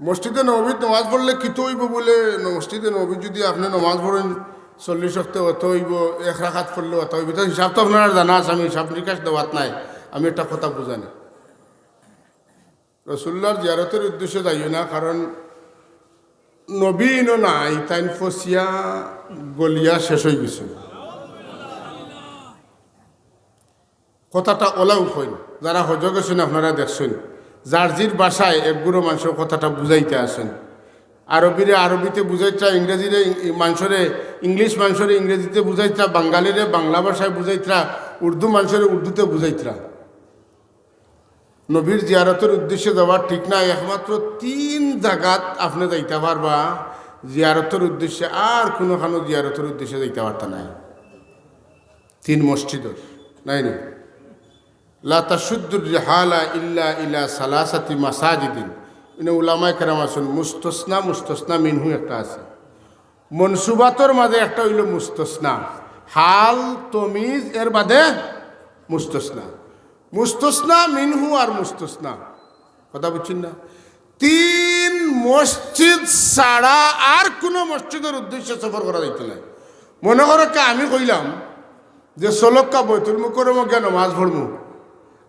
মসজিদে নববীত নমাজ পড়লে কিতা অইবো বুলে, মসজিদে নববীত যুদি আপনে নমাজ পড়ইন চল্লিশ ওয়াক্তে, অতা অইবো, এক রাকাত পড়লে অতা অইবো। ইতা হিসাব তো আপনারার জানা আছে, আমি হিসাব নিকাশ দেওয়াত নাই, আমি একটা কথা বুঝানি। রসুলুল্লাহর জিয়ারতর উদ্দেশ্যে যাইও না, কারণ নবী ইনো নাই, তাইন ফসিয়া গলিয়া শেষ অইগেছইন। কথাটা অলাউ কইন, যারা হজো গেছইন আপনারা দেখছইন, যার জির ভাষায় একগুরু মানষে কথাটা বুঝাইতা আছইন। আরবিরে আরবিতে বুঝাইতরা, ইংরেজিরে ইং-, মানষরে, ইংলিশ মানষরে ইংরেজিতে বুঝাইতরা, বাঙালিরে বাংলা ভাষায় বুঝাইতরা, উর্দু মানষরে উর্দুতে বুঝাইতরা। নবীর জিয়ারতর উদ্দেশ্যে যাওয়া ঠিক নায়, একমাত্র তিন জাগাত আপনে যাইতা পারবা জিয়ারতর উদ্দেশ্যে, আর কুনুখানো জিয়ারতর উদ্দেশ্যে যাইতা পারতা নায়। তিন মসজিদর, নায়নি? লা তাশুদ্দুর রিহালা ইল্লা ইলা সালাসাতি মাসাজিদিন। ইনো উলামায়ে কেরাম আছইন, মুস্তসনা, মুস্তসনা মিনহু একটা আছে। মনসুবাতর মাঝে একটা অইলো মুস্তসনা, হাল, তমিজ, এর বাদে মুস্তসনা। মুস্তসনা মিনহু আর মুস্তসনা, কথা বুঝছইন না? তিন মসজিদ ছাড়া আর কুনু মসজিদর উদ্দেশ্যে সফর করা যাইতো নায়। মনো করউক্কা আমি কইলাম যে চলউক্কা বয়তুল মুকাররমো গিয়া নমাজ পড়মু,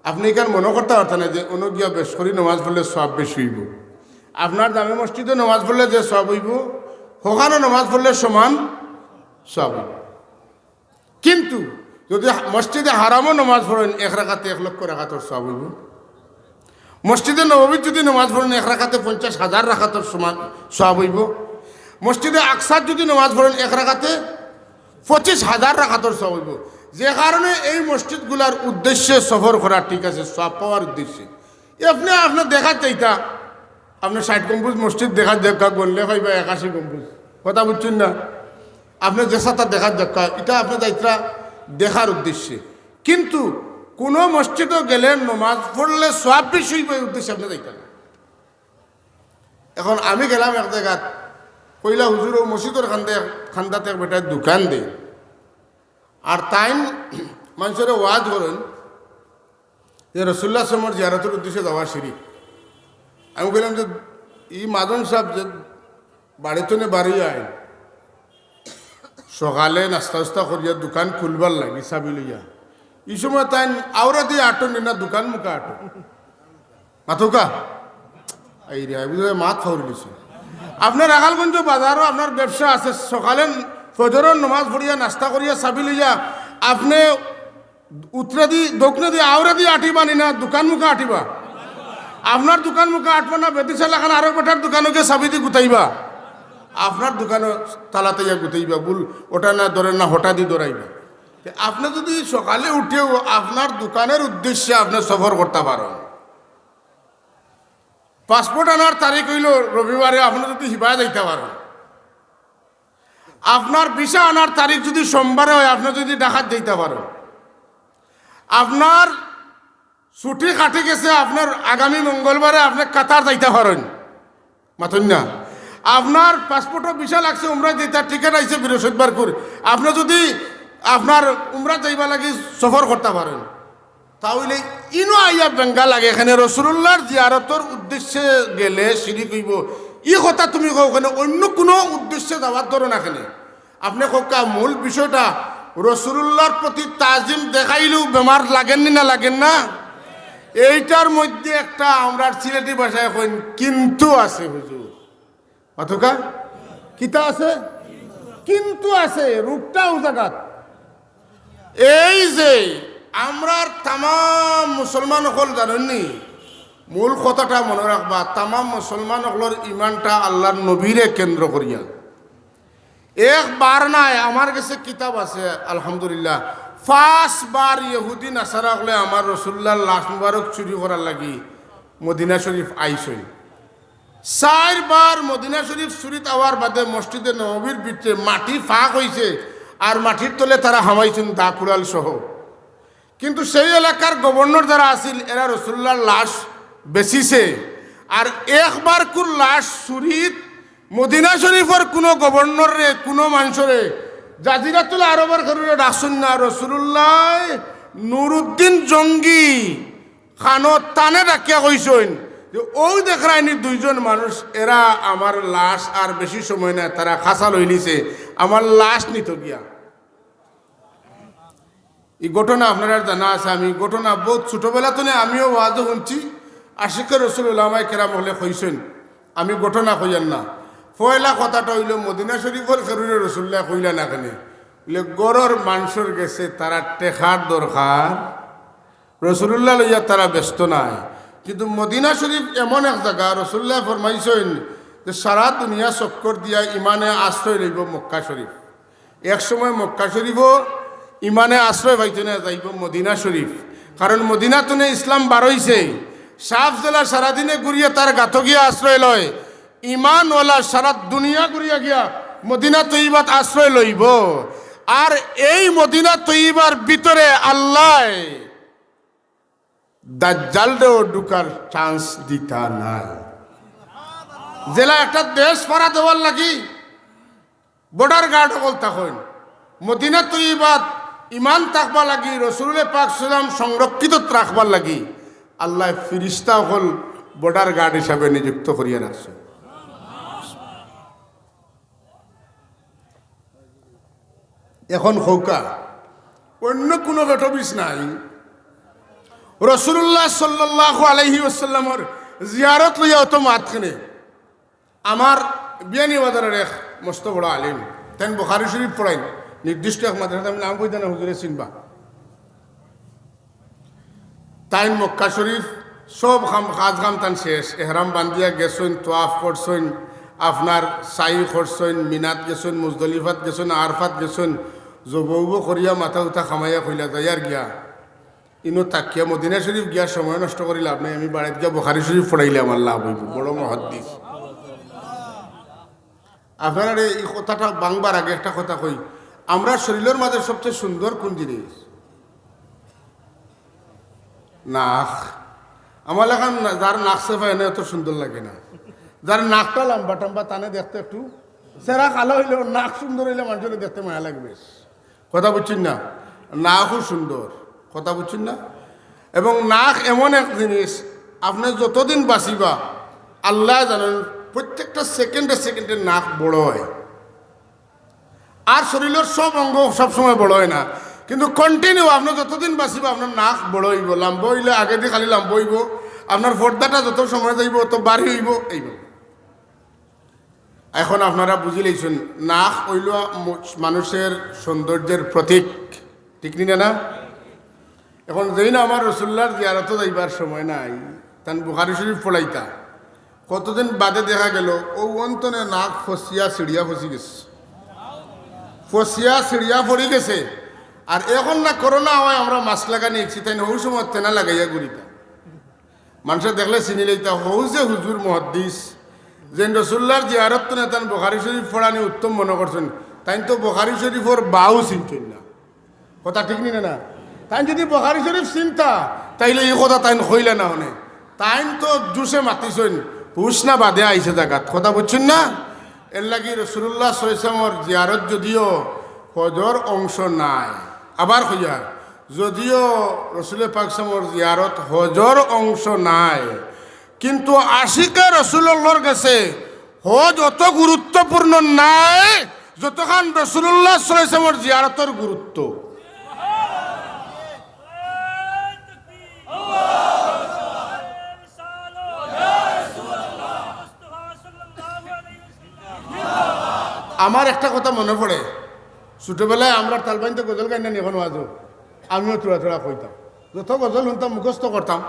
আপনে ইখান মনো করতা পারতা নায় যে অনো গিয়া বেশ করি নমাজ পড়লে সওয়াব বেশি অইবো। আপনার জামে মসজিদো নমাজ পড়লে যে সওয়াব অইবো, হখানো নমাজ পড়লে সমান সওয়াব অইবো। কিন্তু যুদি মসজিদে হারামো নমাজ পড়ইন, এক রাকাতে এক লক্ষ রাকাতর সওয়াব অইবো। মসজিদে নববীত যুদি নমাজ পড়ইন, এক রাকাতে পঞ্চাশ হাজার রাকাতর সমান সওয়াব অইবো। মসজিদে আকসাত যুদি নমাজ পড়ইন, এক রাকাতে পঁচিশ হাজার রাকাতর সওয়াব অইবো। যে কারণে এই মসজিদগুলার উদ্দেশ্যে সফর করা ঠিক আছে, সওয়াব পাওয়ার উদ্দেশ্যে। আপনে, আপনে দেখাত যাইতা, আপনে ষাইট গম্বুজ মসজিদ দেখাত যাউক্কা, গনলে পাইবা একাশি গম্বুজ। কথা বুঝছইন না? আপনে যেছাতা দেখাত যাউক্কা, ইটা আপনে যাইত্রা দেখার উদ্দেশ্যে। কিন্তু কুনু মসজিদো গেলে নমাজ পড়লে সওয়াব বেশি অইবো, এই উদ্দেশ্যে আপনে যাইতা না। এখন আমি গেলাম এক জাগাত, কইলা, "হুজুর, অউ মসজিদর কান্দে, কান্দাত এক বেটায় দোকান দেইন।" আর তাইন মানষরে ওয়াজ করইন যে রসুলুল্লাহ সাল্লাল্লাহু আলাইহি ওয়াসাল্লামর জিয়ারতর উদ্দেশ্যে যাওয়া শিরিক। আমি কইলাম যে, "ই মাজন সাব যে বাড়ি থনে বারইয়া আইন, সকালে নাস্তা-উস্তা করিয়া দোকান খুলবার লাগি চাবি লইয়া, ই সময় তাইন আওরাদি আটইন নি না দোকান মুখা আটইন?" মাতউক্কা? এই রে, বুঝলে মাত ফাউরি লিছে। আপনার রাখালগঞ্জ বাজারো আপনার ব্যবসা আছে, সকালে ফজরর নমাজ পড়িয়া, নাস্তা করিয়া, চাবি লইয়া, আপনে উত্তরেদি, দক্ষিণেদি, আওরেদি আটিবা নি না, দোকান মুখা আটিবা? আপনার দোকান মুখা আটবা না, বেদিশা লাখান আরো বেটার দোকানো গিয়া চাবি দি গুতাইবা? আপনার দোকানো তালাত আইয়া গুতাইবা, বুল ওটা না ধরে না, হটা দি ধরাইবা। তে আপনে যুদি সকালে উঠিয়াউ আপনার দোকানর উদ্দেশ্যে আপনে সফর করতা পারইন, পাসপোর্ট আনার তারিখ অইলো রবিবারে, আপনে যুদি হিবায় যাইতা পারইন, আপনার ভিসা আনার তারিখ যুদি সোমবারে অয়, আপনে যুদি ঢাকাত যাইতা পারইন, আপনার ছুটি কাটি গেছে, আপনার আগামী মঙ্গলবারে আপনে কাতার যাইতা পারইন। মাতইন না? আপনার পাসপোর্টো ভিসা লাগছে, উমরাত যাইতা, টিকিট আইছে বৃহস্পতিবারকুর। আপনে যুদি আপনার উমরাত যাইবার লাগি সফর করতা পারইন, তা অইলে ইনো আইয়া বেঙ্গা লাগে, এখানে রসুলুল্লাহর জিয়ারতর উদ্দেশ্যে গেলে শিরিক অইবো। ই কথা তুমি কও কেনে, অইন্য কুনু উদ্দেশ্যে যাওয়ার ধরো না কেনে। আপনে কউক্কা মূল বিষয়টা, রসুলুল্লাহর প্রতি তাজিম দেখাইলেউ বেমার লাগের নি না লাগের না? এইটার মধ্যে একটা আমরার সিলেটি ভাষায় কইন কিন্তু আছে হুজুর। মাতউক্কা? কিতা আছে? কিন্তু আছে, রোগটা অউ জাগাত। এই যে আমরার তামাম মুসলমান অকল জানইন নি, মূল কথাটা মনো রাখবা, তামাম মুসলমান অকলর ইমানটা আল্লাহর নবীরে কেন্দ্র করিয়া। একবার নায়, আমার গেছে কিতাব আছে, আলহামদুলিল্লাহ, পাঁচবার ইহুদি নাসারা অকলে আমার রসুলুল্লাহর লাশ মুবারক চুরি করার লাগি মদিনা শরীফ আইছইন। চাইরবার মদিনা শরীফ চুরিত আওয়ার বাদে মসজিদে নববীর ভিতরে মাটি ফাঁক অইছে, আর মাটির তলে তারা হামাইছইন দা কুড়াল সহ। কিন্তু সেই এলাকার গভর্নর যারা আছিল, এরা রসুলুল্লাহর লাশ বেচিছে। আর একবারকুর লাশ চুরিত মদিনা শরীফর কুনু গভর্নররে, কুনু মানষরে, জাজিরাতুল আরবর কেউরে ডাকছইন না। রসুলুল্লায় নুরুদ্দিন জঙ্গি কানো তানে ডাকিয়া কইছইন যে, "অউ দেখরায়নি দুইজন মানুষ, এরা আমার লাশ আর বেশি সময় নায়, তারা খাসা লইলিছে, আমার লাশ নিতো গিয়া।" ই ঘটনা আপনারার জানা আছে, আমি ঘটনা বউত ছোটবেলা থনে আমিও ওয়াজো হুনছি, আশিকে রসুল উলামায়ে কেরাম অকলে কইছইন, আমি ঘটনা কইয়ার না। পয়লা কথাটা অইলো, মদিনা শরীফর কেউরে রসুলুল্লায় কইলা না কেনে? অইলে ঘরর মানষর গেছে তারার টেকার দরকার, রসুলুল্লাহ লইয়া তারা ব্যস্ত নায়। কিন্তু মদিনা শরীফ এমন এক জাগা, রসুলুল্লায় ফরমাইছইন যে সারা দুনিয়া চক্কর দিয়া ইমানে আশ্রয় লইবো মক্কা শরীফ। এক সময় মক্কা শরীফও ইমানে আশ্রয় পাইতো না, যাইবো মদিনা শরীফ। কারণ মদিনা থনে ইসলাম বারইছে। সাপ যেলা সারাদিনে ঘুরিয়া তার গাতো গিয়া আশ্রয় লয়, ইমানওয়ালা সারা দুনিয়া ঘুরিয়া গিয়া মদিনা তৈবাত আশ্রয় লইবো। আর এই মদিনা তৈয়বার ভিতরে আল্লায় দাজ্জালরেও ঢুকার চান্স দিতা নায়। যেলা একটা দেশ পাহারা দেওয়ার লাগি বর্ডার গার্ড অকল থাকইন, মদিনা তৈয়বাত ইমান থাকবার লাগি, রসুলে পাক সাল্লাম সংরক্ষিত রাখবার লাগি আল্লায় ফিরিস্তা অকল বর্ডার গার্ড হিসাবে নিযুক্ত করিয়া রাখছে। এখন কউক্কা, অন্য কুনু বেটবিস নাই। রসুলুল্লাহ সাল্লাল্লাহু আলাইহি ওয়াসাল্লামর জিয়ারত লইয়া অত মাতখানে। আমার বিয়ানীবাজারর এক মস্ত বড় আলিম, তাইন বুখারী শরীফ পড়াইন, নির্দিষ্ট এক মাদ্রাসাত, আমি নাম কইতাম না, হুজুরে চিনবা। তাইন মক্কা শরীফ সব কাম, কাজ কাম তান শেষ, এহরাম বান্ধিয়া গেছইন, তোয়াফ করছইন, আপনার সাই করছইন, মিনাত গেছইন, মুজদলিফাত গেছইন, আরফাত গেছইন, জবউব করিয়া মাথা উঠা কামাইয়া কইলা, "যাইয়ার গিয়া, ইনো থাকিয়া মদিনা শরীফ গিয়া সময় নষ্ট করি লাভ নাই, আমি বাড়িত গিয়া বুখারী শরীফ পড়াইলে আমার লাভ অইবো।" বড় মুহাদ্দিস। আপনারারে ই কথাটা ভাঙবার আগে একটা কথা কই, আমরার শরীলর মাঝে সবচেয়ে সুন্দর কুন জিনিস? নাক। আমার লাখান না-, যার নাক ছেফা এনে অত সুন্দর লাগে না। যার নাকটা লম্বা টম্বা, তানে দেখতে একটু, চেহারা কালা অইলেও নাক সুন্দর অইলে মানষরে দেখতে মায়া লাগবে। কথা বুঝছইন না? নাকও সুন্দর। কথা বুঝছইন না? এবং নাক এমন এক জিনিস, আপনে যতদিন বাঁচিবা, আল্লায় জানইন, প্রত্যেকটা সেকেন্ডে সেকেন্ডে নাক বড় অয়। আর শরীলর সব অঙ্গ সবসময় বড় অয় না, কিন্তু কন্টিনিউ আপনে যতদিন বাঁচিবা, আপনার নাক বড় অইবো, লম্বা অইলে আগেদি খালি লম্বা অইবো, আপনার পর্দাটা যত সময় যাইবো, অত বাড়ি অইবো, এইভাবে। এখন আপনারা বুঝিলাইছইন, নাক অইলো ম-, মানুষের সৌন্দর্যের প্রতীক, ঠিক নি না? এখন যেইন আমার রসুলুল্লাহর জিয়ারতো যাইবার সময় নাই, তান বুখারী শরীফ পড়াইতা, কতদিন বাদে দেখা গেল, অউ অন্তনে নাক ফসিয়া ছিড়িয়া ফসি গেছে, ফসিয়া ছিড়িয়া পড়ি গেছে। আর এখন না করোনা অওয়ায় আমরা মাস্ক লাগানি ইচ্ছি, তাইন হউ সময় তেনা লাগাইয়া ঘুরিতা। মানষে দেখলে চিনিলাইতা, হউ যে হুজুর মুহাদ্দিস, যেইন রসুলুল্লাহর জিয়ারত তনে তান বুখারী শরীফ পড়ানি উত্তম মনো করছইন, তাইন তো বুখারী শরীফর বাউ চিনছইন না। কথা ঠিক নি না? তাইন যুদি বুখারী শরীফ চিনতা, তাইলে ই কথা তাইন কইলা না অনে। তাইন তো জুশে মাতিছইন, হুশ না বাদে আইছে জাগাত। কথা বুঝছইন না? এরলাগি রসুলুল্লাহ সাল্লাল্লাহু আলাইহি ওয়াসাল্লামর জিয়ারত যুদিও হজর অংশ নায়, আবার কইয়ার, যুদিও রসুলে পাক সাল্লাল্লাহু আলাইহি ওয়াসাল্লামর জিয়ারত হজর অংশ নায়, কিন্তু আশিকে রসুলুল্লাহর গেছে হজ অত গুরুত্বপূর্ণ নায়, যতখান রসুলুল্লাহ সাল্লাল্লাহু আলাইহি ওয়াসাল্লামর জিয়ারতর গুরুত্ব। আমার একটা কথা মনো পড়ে, ছোটবেলায় আমরার তালবাইন্তে গজল গাইন না নি, এখন ওয়াজো আমিও থুড়া থুড়া কইতাম, যত গজল হুনতাম মুখস্থ করতাম,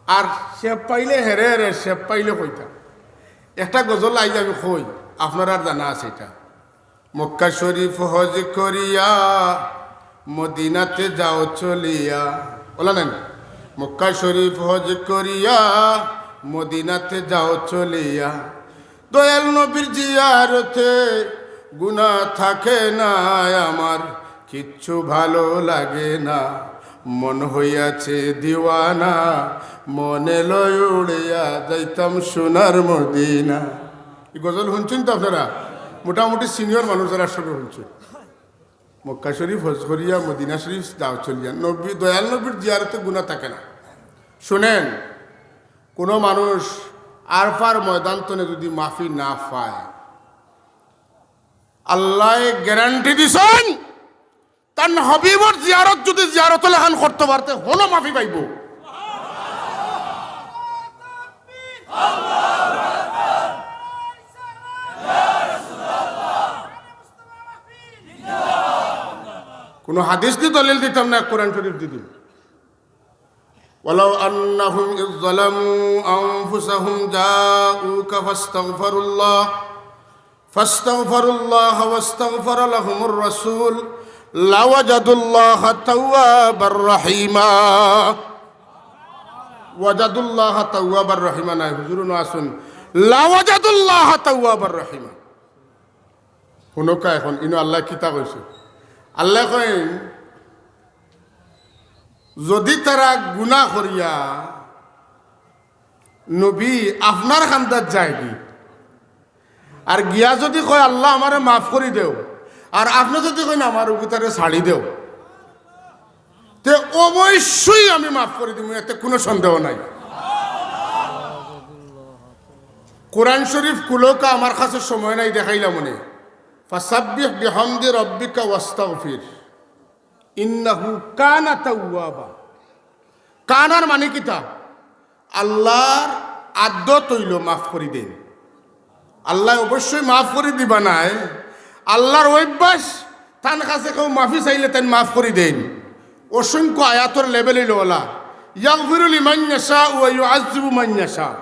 আর শেপ পাইলে হেরে হেরে শেপ পাইলে কইতাম। একটা গজল আইজ আমি কই, আপনারার জানা আছে ইটা। মক্কা শরীফ হজ করিয়া মদিনাতে যাও চলিয়া। অলা নায়নি? মক্কা শরীফ হজ করিয়া মদিনাতে যাও চলিয়া। দয়াল নবীর জিয়ারতে গুনা থাকে না আমার, কিচ্ছু ভালো লাগে না। মন হইয়াছে দিওয়ানা, মনে লয় উড়িয়া যাইতাম সোনার মদিনা। ই গজল হুনছইন তো আপনারা? মোটামুটি সিনিয়র মানুষ যারা সবে হুনছইন। মক্কা শরীফ হজ করিয়া মদিনা শরীফ যাও চলিয়া। নবী, দয়াল নবীর জিয়ারতে গুনা থাকে না। শুনেন, কুনু মানুষ আরফার ময়দান তনে যুদি মাফি না পায়, আল্লায় গ্যারান্টি দিছইন, তান হাবিবর জিয়ারত যুদি জিয়ারতর লাখান করতো পারতে, হনো মাফি পাইবো। কুনু হাদিস দি দলিল দিতাম না, কোরআন শরীফ দি দিমু। ولو أنهم إذ ظلموا أنفسهم جاءوك فاستغفروا الله فاستغفروا الله واستغفر لهم الرسول لوجدوا الله توابا رحيما. وجدوا الله توابا رحيما নায়, হুজুর অনো আছইন। لوجدوا الله توابا رحيما. হুনউক্কা এখন, ইনো আল্লায় কিতা কইছে? আল্লায় কইন, যুদি তারা গুনা করিয়া নবী আপনার কান্দাত যায়গি, আর গিয়া যুদি কয়, "আল্লাহ, আমারে মাফ করি দেও," আর আপনে যুদি কইন, "আমার অগুতারে ছাড়ি দেও," তে অবশ্যই আমি মাফ করি দিমু, এতে কুনু সন্দেহ নাই। কোরআন শরীফ খুলউক্কা, আমার কাছে সময় নাই, দেখাইলাম অনে। ফাসাব্বিহ বিহামদি রাব্বিকা ওয়াস্তাগফির, ইন্নাহু কানা তাওয়াবা। কানার মানি কিতা? আল্লাহর আদত অইলো মাফ করি দেইন। আল্লায় অবশ্যই মাফ করি দিবা নায়। আল্লাহর অভ্যাস, তান কাছে কেউ মাফি চাইলে তাইন মাফ করি দেইন। অসংখ্য আয়াতর level অইলো অলা, ইয়াগফিরু লিমান ইয়াশা ওয়া ইউআযযিবু মান ইয়াশা।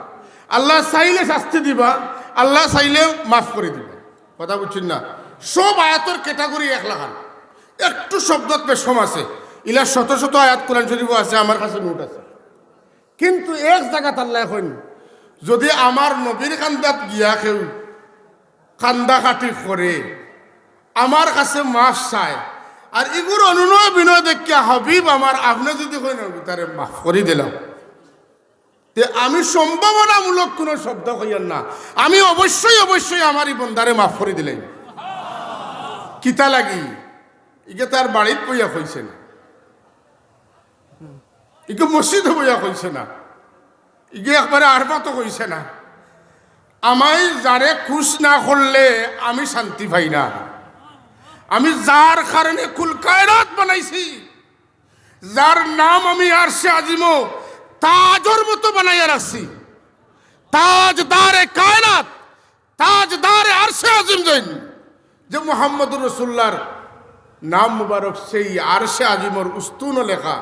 আল্লায় চাইলে শাস্তি দিবা, আল্লায় চাইলে মাফ করি দিবা। কথা বুঝছইন না? সব আয়াতর category এক লাখান, একটু শব্দত বেশকম আছে। ইলা শত শত আয়াত কোরআন শরীফো আছে, আমার কাছে note আছে। কিন্তু এক জাগাত আল্লায় কইন, যুদি আমার নবীর কান্দাত গিয়া কেউ কান্দাকাটি করে, আমার কাছে মাফ চায়, আর ইগুর অনুনয় বিনয় দেখিয়া হাবিব আমার, আপনে যুদি কইন, "আমি তারে মাফ করি দিলাম," তে আমি সম্ভাবনামূলক কুনু শব্দ কইয়ার না, আমি অবশ্যই, অবশ্যই আমার ই বন্দারে মাফ করি দিলাইমু। কিতা লাগি? ইগে তার বাড়িত বইয়া কইছে না, ইগে মসজিদো বইয়া কইছে না, ইগে একবারে আরফাতো কইছে না। আমি যারে খুশ না করলে আমি শান্তি পাই না। আমি যার কারণে কুল কায়নাত বানাইছি, যার নাম আমি আরশে আজিমো তাজর মতো বানাইয়া রাখছি, তাজদারে কায়নাত, তাজদারে আরশে আজিম যেইন, যে মুহাম্মদুর রাসূলুল্লাহর নাম মুবারক সেই আরশে আজিমর উস্তুনো লেখা।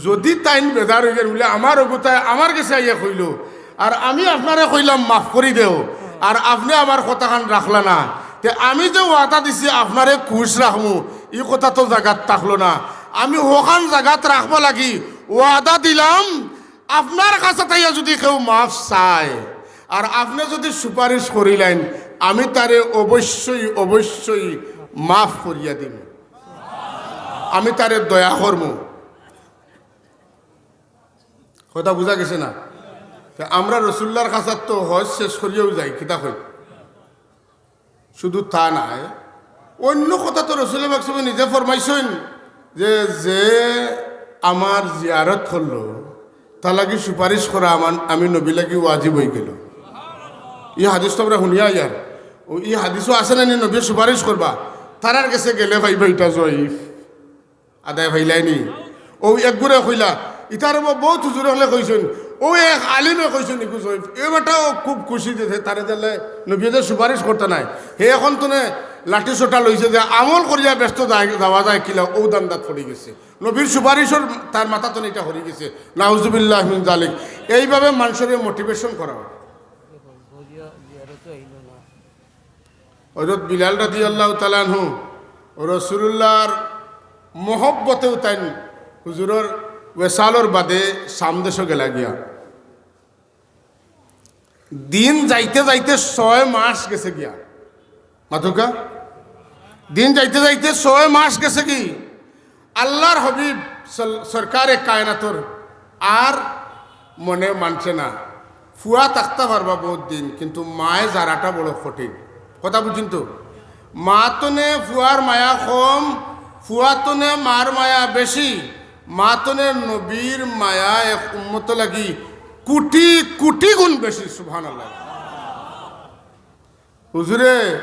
যুদি তাইন বেজার অইগেন বুলে আমার অগুতায় আমার গেছে আইয়া কইলো, আর আমি আপনারে কইলাম মাফ করি দেও, আর আপনে আমার কথাখান রাখলা না, তে আমি যে ওয়াদা দিছি আপনারে খুশ রাখমু, ই কথা তো জাগাত থাকলো না। আমি হখান জাগাত রাখবা লাগি ওয়াদা দিলাম, আপনার কাছে তাইয়া যুদি কেউ মাফ চায়, আর আপনে যুদি সুপারিশ করিলাইন, আমি তারে অবশ্যই, অবশ্যই মাফ করিয়া দিমু, আমি তারে দয়া করমু। কথা বুঝা গেছে না? তে আমরা রসুলুল্লাহর কাছাত তো হজ শেষ করিয়াউ যাই, কিতা কই? শুধু তা নায়, অইন্য কথা তো রসুল পাক সাল্লাল্লাহু আলাইহি ওয়াসাল্লামে নিজে ফরমাইছইন যে, "যে আমার জিয়ারত করলো, তার লাগি সুপারিশ করা আমার, আমি নবীর লাগি ওয়াজিব অইগেলো।" ই হাদিস তো আমরা হুনিয়া আইয়ার, অউ ই হাদিসো আছে না নি নবীয়ে সুপারিশ করবা? তারার গেছে গেলে পাইবা ইটা জয়ীফ। আদায় পাইলায়নি? অউ একগুরে কইলা, ইতারে ব-, বউত হুজুর অকলে কইছইন, অউ এক আলিমে কইছইন, ইগু জয়ীফ। এ বেটাও খুব খুশি দিছে, তারে দিলে নবীয়ে যে সুপারিশ করতা নায়। হে অখন তনে লাঠি সোটা লইছে যে আমল করিয়া বেহেস্তো যায়, যাওয়া যায় কিলা, অউ ধান্দাত পড়ি গেছে। নবীর সুপারিশর তার মাথা তনে ইটা হরি গেছে। নাউজুবিল্লাহ মিন জালিক। এইভাবে মানষরে motivation করা অয়। হযরত বিলাল রাদিয়াল্লাহু তাআলা আনহু রাসূলুল্লাহর মহব্বতেউ তাইন হুজুরর ওয়েসালর বাদে শাম দেশো গেলা গিয়া। দিন যাইতে যাইতে ছয় মাস গেছে গিয়া। মাতুক্কা? দিন যাইতে যাইতে ছয় মাস গেছে গি। আল্লাহর হাবিব সল-, সরকারে কায়নাতর আর মনে মানছে না। ফুয়া থাকতা পারবা বউত দিন, কিন্তু মায়ে জারাটা বড় কঠিন। কথা বুঝছইন তো? মা তনে ফুয়ার মায়া কম, ফুয়া তনে মার মায়া বেশি। মা তনে নবীর মায়া এক উম্মত লাগি কুটি কুটি গুণ বেশি। সুবহানাল্লাহ। হুজুরে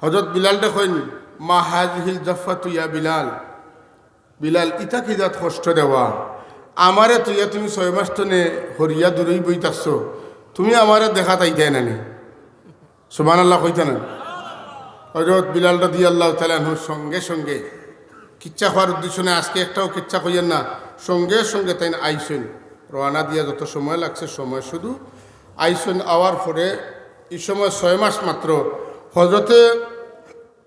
হযরত বিলালরে কইন, "মা হাযিহিল জাফাতু ইয়া বিলাল।" বিলাল, ইতা কি জাত কষ্ট দেওয়া? আমারে থইয়া তুমি ছয় মাস তনে হরিয়া দূরই বই থাকছো, তুমি আমারে দেখাত আইতায় না নি? সুবহানাল্লাহ কইতা না? হযরত বিলাল রাদিয়াল্লাহু তাআলা আনহু সঙ্গে সঙ্গে কিচ্ছা কওয়ার উদ্দেশ্য নাই, আজকে একটাও কিচ্ছা কইয়ের না, সঙ্গে সঙ্গে তাইন আইছইন, রওয়ানা দিয়া যত সময় লাগছে সময় শুধু আইছইন, আওয়ার পরে ই সময় ছয় মাস মাত্র। হযরতে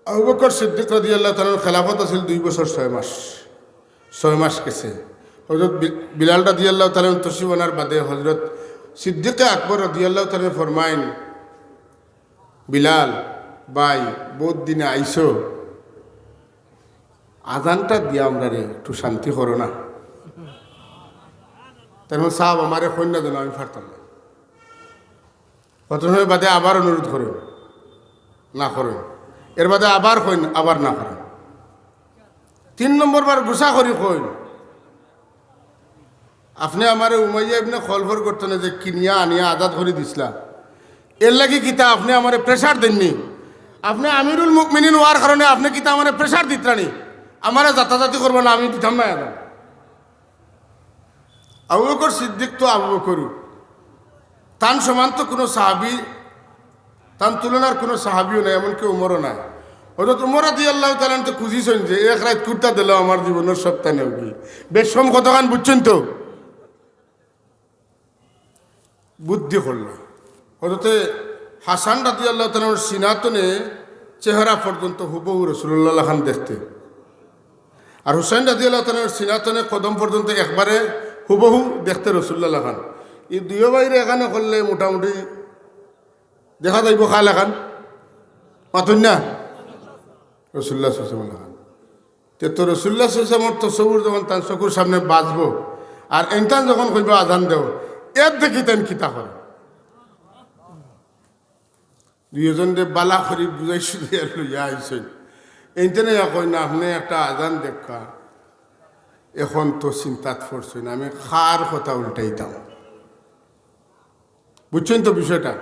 আবু বকর সিদ্দিক রাদিয়াল্লাহু তাআলা আনহুর খেলাফত আছিল দুই বছর ছয় মাস, ছয় মাস গেছে। হযরত বি-, বিলাল রাদিয়াল্লাহু তাআলা আনহু তশরিফ আনার বাদে হযরত সিদ্দিকে আকবর রাদিয়াল্লাহু তাআলা আনহু ফরমাইন, "বিলাল ভাই, বউত দিনে আইছো, আজানটা দিয়া আমরারে একটু শান্তি করো না। তাইন কইন, "সাব, আমারে কইন না যেন, আমি পারতাম না।" কত সময় বাদে আবার অনুরোধ করইন, না করইন। এর বাদে আবার কইন, আবার না করইন। তিন নম্বর বার গুসা করি কইন, "আপনে আমারে উমাইয়া ইবনে খলফর গর্ত থনে যে কিনিয়া আনিয়া আজাদ করি দিছলা, এর লাগি কিতা আপনে আমারে pressure দেইন নি? আপনে আমিরুল মুমিনিন অওয়ার কারণে আপনে কিতা আমারে pressure দিতরা নি? আমারে জাতাজাতি করবা না, আমি দিতাম না আজান।" আবু বকর সিদ্দিক তো আবু বকরউ, তান সমান তো কুনু সাহাবী, তান তুলনার কুনু সাহাবীও নাই, এমনকি উমরও নাই। হযরত উমর রাদিয়াল্লাহু তাআলা আনহু তো খুজিছইন যে, "এক রাইত কুর্তা দিলাও আমার জীবনর সবতা নেওগি।" বেশকম কতখান বুঝছইন তো? বুদ্ধি করলা। হযরতে হাসান রাদিয়াল্লাহু তাআলা আনহুর সিনা থনে চেহারা পর্যন্ত হুবহু রাসূলুল্লাহ লাখান দেখতে। আর হুসাইন রাদিয়াল্লাহু তাআলা আনহুর সিনা থনে কদম পর্যন্ত একবারে হুবহু দেখতে রাসূলুল্লাহ লাখান। ই দুইও ভাইরে এখানে করলে মোটামুটি দেখা যাইবো কা লাখান? মাতইন না? রাসূলুল্লাহ সাল্লাল্লাহু আলাইহি ওয়াসাল্লাম লাখান। তে তো রাসূলুল্লাহ সাল্লাল্লাহু আলাইহি ওয়াসাল্লামর তসব্বুর যখন তান চকুর সামনে বাজবো, আর এনতান যখন কইবো, "আজান দেও", এর দেখি তাইন কিতা করে। দুইওজনরে বালা করি বুঝাই সুঝাইয়া লইয়া আইছইন। এইন থনে ইয়া কইন না, "আপনে একটা আজান দেউক্কা।" এখন তো চিন্তাত পড়ছইন, আমি কার কথা উল্টাইতাম। বুঝছইন তো বিষয়টা?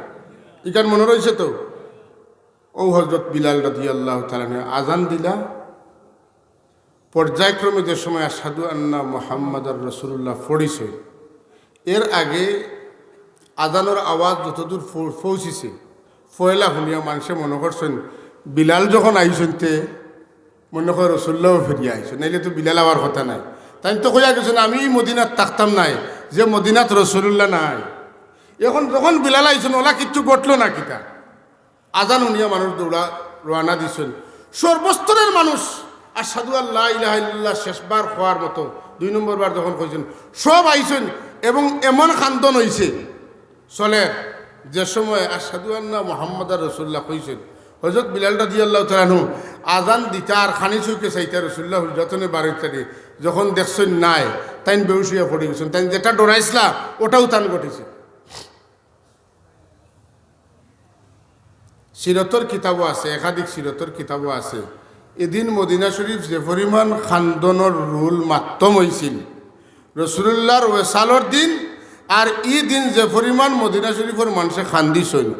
ইখান মনো রইছে তো? অউ হযরত বিলাল রাদিয়াল্লাহু তাআলা আনহু আজান দিলা, পর্যায়ক্রমে যে সময় আশহাদু আন্না মুহাম্মাদার রাসূলুল্লাহ পড়িছইন, এর আগে আজানর আওয়াজ যতদূর পৌ-, পৌঁছিছে, পয়লা হুনিয়া মানষে মনো করছইন, বিলাল যখন আইছইন তে মনো কয় রাসূলুল্লাহও ফিরিয়া আইছইন, নাইলে তো বিলাল আওয়ার কথা নায়। তাইন তো কইয়া গেছইন, "আমি ই মদিনাত থাকতাম নায়, যে মদিনাত রাসূলুল্লাহ নাই।" এখন যখন বিলাল আইছইন, অলা কিচ্ছু ঘটলো না কিতা? আজান হুনিয়া মানুষ দৌড়া রওয়ানা দিছইন। সর্বস্তরের মানুষ আশহাদু আল্লা ইলাহা ইল্লাল্লাহ শেষবার কওয়ার মতো দুই নম্বর বার যখন কইছইন, সব আইছইন এবং এমন কান্দন অইছে চলের, যে সময় আশহাদু আন্না মুহাম্মাদার রাসূলুল্লাহ কইছইন, হযরত বিলাল রাদিয়াল্লাহু তাআলা আনহু আজান দিতা আর খানি চউখে চাইতা রাসূলুল্লাহ হুজরা থনে বারইতা নি, যখন দেখছইন নাই, তাইন বেহুশ অইয়া পড়ি গেছইন। তাইন যেটা ডরাইছলা, ওটাউ তান ঘটিছে। সিরতর কিতাবও আছে, একাধিক সিরতর কিতাবও আছে। এদিন মদিনা শরীফ যে পরিমাণ কান্দনর রোল মাত্তম অইছিল, রাসূলুল্লাহর ওয়েসালর দিন, আর ই দিন যে পরিমাণ মদিনা শরীফর মানষে কান্দিছইন,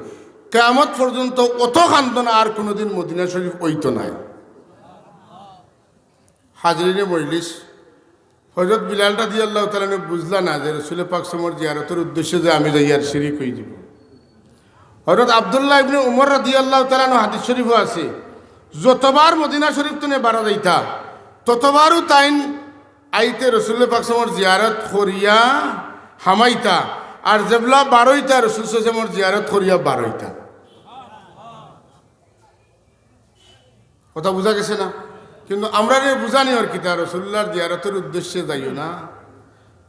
কিয়ামত পর্যন্ত অত কান্দন আর কুনুদিন মদিনা শরীফ অইতো নায়। হাজিরিনে মজলিস, হযরত বিলাল রাদিয়াল্লাহু তাআলা আনহু বুঝলা না যে রসুলে পাক সাল্লাল্লাহু আলাইহি ওয়াসাল্লামর জিয়ারতর উদ্দেশ্যে যে আমি যাইয়ার শিরিক অইযিবো। হযরত আব্দুল্লাহ ইবনে উমর রাদিয়াল্লাহু তাআলা আনহু, হাদিস শরীফও আছে, যতবার মদিনা শরীফ থনে বারা যাইতা, ততবারউ তাইন আইতে রসুলে পাক সাল্লাল্লাহু আলাইহি ওয়াসাল্লামর জিয়ারত করিয়া হামাইতা, আর যেবলা বারইতা রসুল সাল্লাল্লাহু আলাইহি ওয়াসাল্লামর জিয়ারত করিয়া বারইতা। কথা বুঝা গেছে না? কিন্তু আমরারে বুঝানি অর কিতা, রসুলুল্লাহর জিয়ারতর উদ্দেশ্যে যাইও না,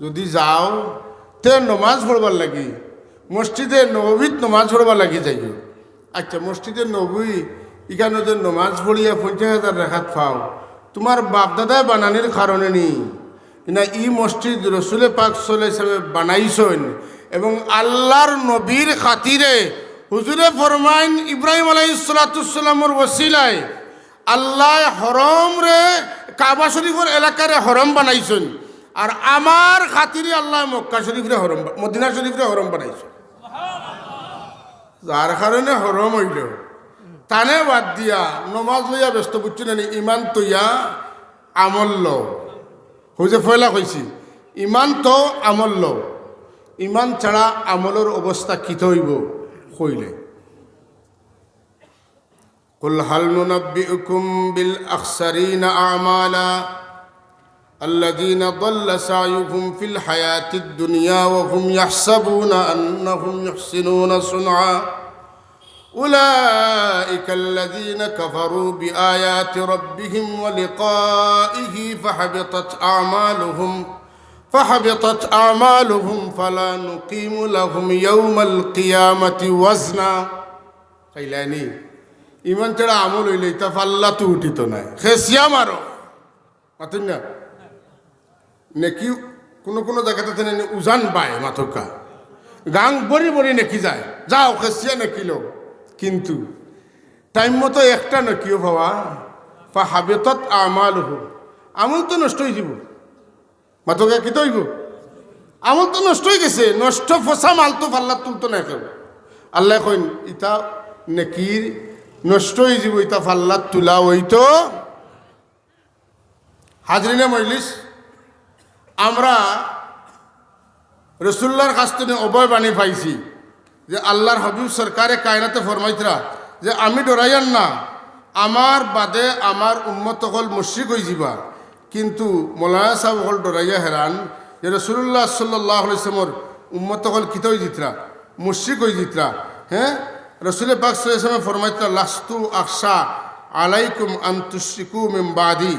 যদি যাও তে নমাজ পড়বার লাগি, মসজিদে নববীত নমাজ পড়বার লাগি যাইও। আচ্ছা, মসজিদে নববী ইখানো যে নমাজ পড়িয়া পঞ্চাশ হাজার রেকাত পাও, তুমার বাপ-দাদায় বানানির কারণে নি, না, ই মসজিদ রসুলে পাক সাল্লাল্লাহু আলাইহি ওয়াসাল্লামে বানাইছইন এবং আল্লাহর নবীর খাতিরে হুজুরে ফরমাইন, ইব্রাহিম আলাইহিস সালাতু ওয়াস সালামর ওসিলায় আল্লায় হরমরে, কাবা শরীফর এলাকারে হরম বানাইছইন, আর আমার খাতিরে আল্লায় মক্কা শরীফরে হরম বা-, মদিনা শরীফরে হরম বানাইছইন। যার কারণে হরম অইলো, তানে বাদ দিয়া নমাজ লইয়া ব্যস্ত, বুঝছো না নি? ইমান থইয়া আমল লও। হউ যে পয়লা কইছি, ইমান থও, আমল লও। ইমান ছাড়া আমলর অবস্থা কিতা অইবো কইলে, قل هل ننبئكم بالأخسرين أعمالا الذين ضل سعيهم في الحياة الدنيا وهم يحسبون أنهم يحسنون صنعا أولئك الذين كفروا بآيات ربهم ولقائه فحبطت أعمالهم فحبطت أعمالهم فلا نقيم لهم يوم القيامة وزنا। কইলা নি, ইমান ছাড়া আমল অইলে ইতা পাল্লাত উঠিতো নায়। খেসিয়া মারো। মাতইন না? নেকি কুনু কুনু জাগাত আছে না, উজান বায় মাতউক্কা। গাং ভরি ভরি নেকি যায়, যাও খেছিয়া নেকি লও। কিন্তু টাইম মতো একটা নেকিও পাওয়া, ফাহাবিতাত আমালুহু, আমল তো নষ্ট অইযিবো। মাতউক্কা, কিতা অইবো? আমল তো নষ্ট অইগেছে, নষ্ট পচা মাল তো পাল্লাত তুলতো নায় কেউ। আল্লায় কইন, ইতা নেকির নষ্ট অইযিবো, ইতা পাল্লাত তুলা অইতো। হাজিরিনে মজলিস, আমরা রসুলুল্লাহর কাছ থনে অভয় বাণী পাইছি যে আল্লাহর হাবিব সরকারে কায়নাতে ফরমাইতরা যে, "আমি ডরাইয়ার না, আমার বাদে আমার উম্মত অকল মুশরিক অইযিবা।" কিন্তু মৌলানা সাব অকল ডরাইয়া হেরান যে রসুলুল্লাহ সাল্লাল্লাহু আলাইহি ওয়াসাল্লামর উম্মত অকল কিতা অইযিতরা? মুশরিক অইযিতরা। হ্যাঁ, রসুলে পাক সাল্লাল্লাহু আলাইহি ওয়াসাল্লামে ফরমাইতরা, "লাস্তু আখশা আলাইকুম আন তুশরিকু মিন বাদি।"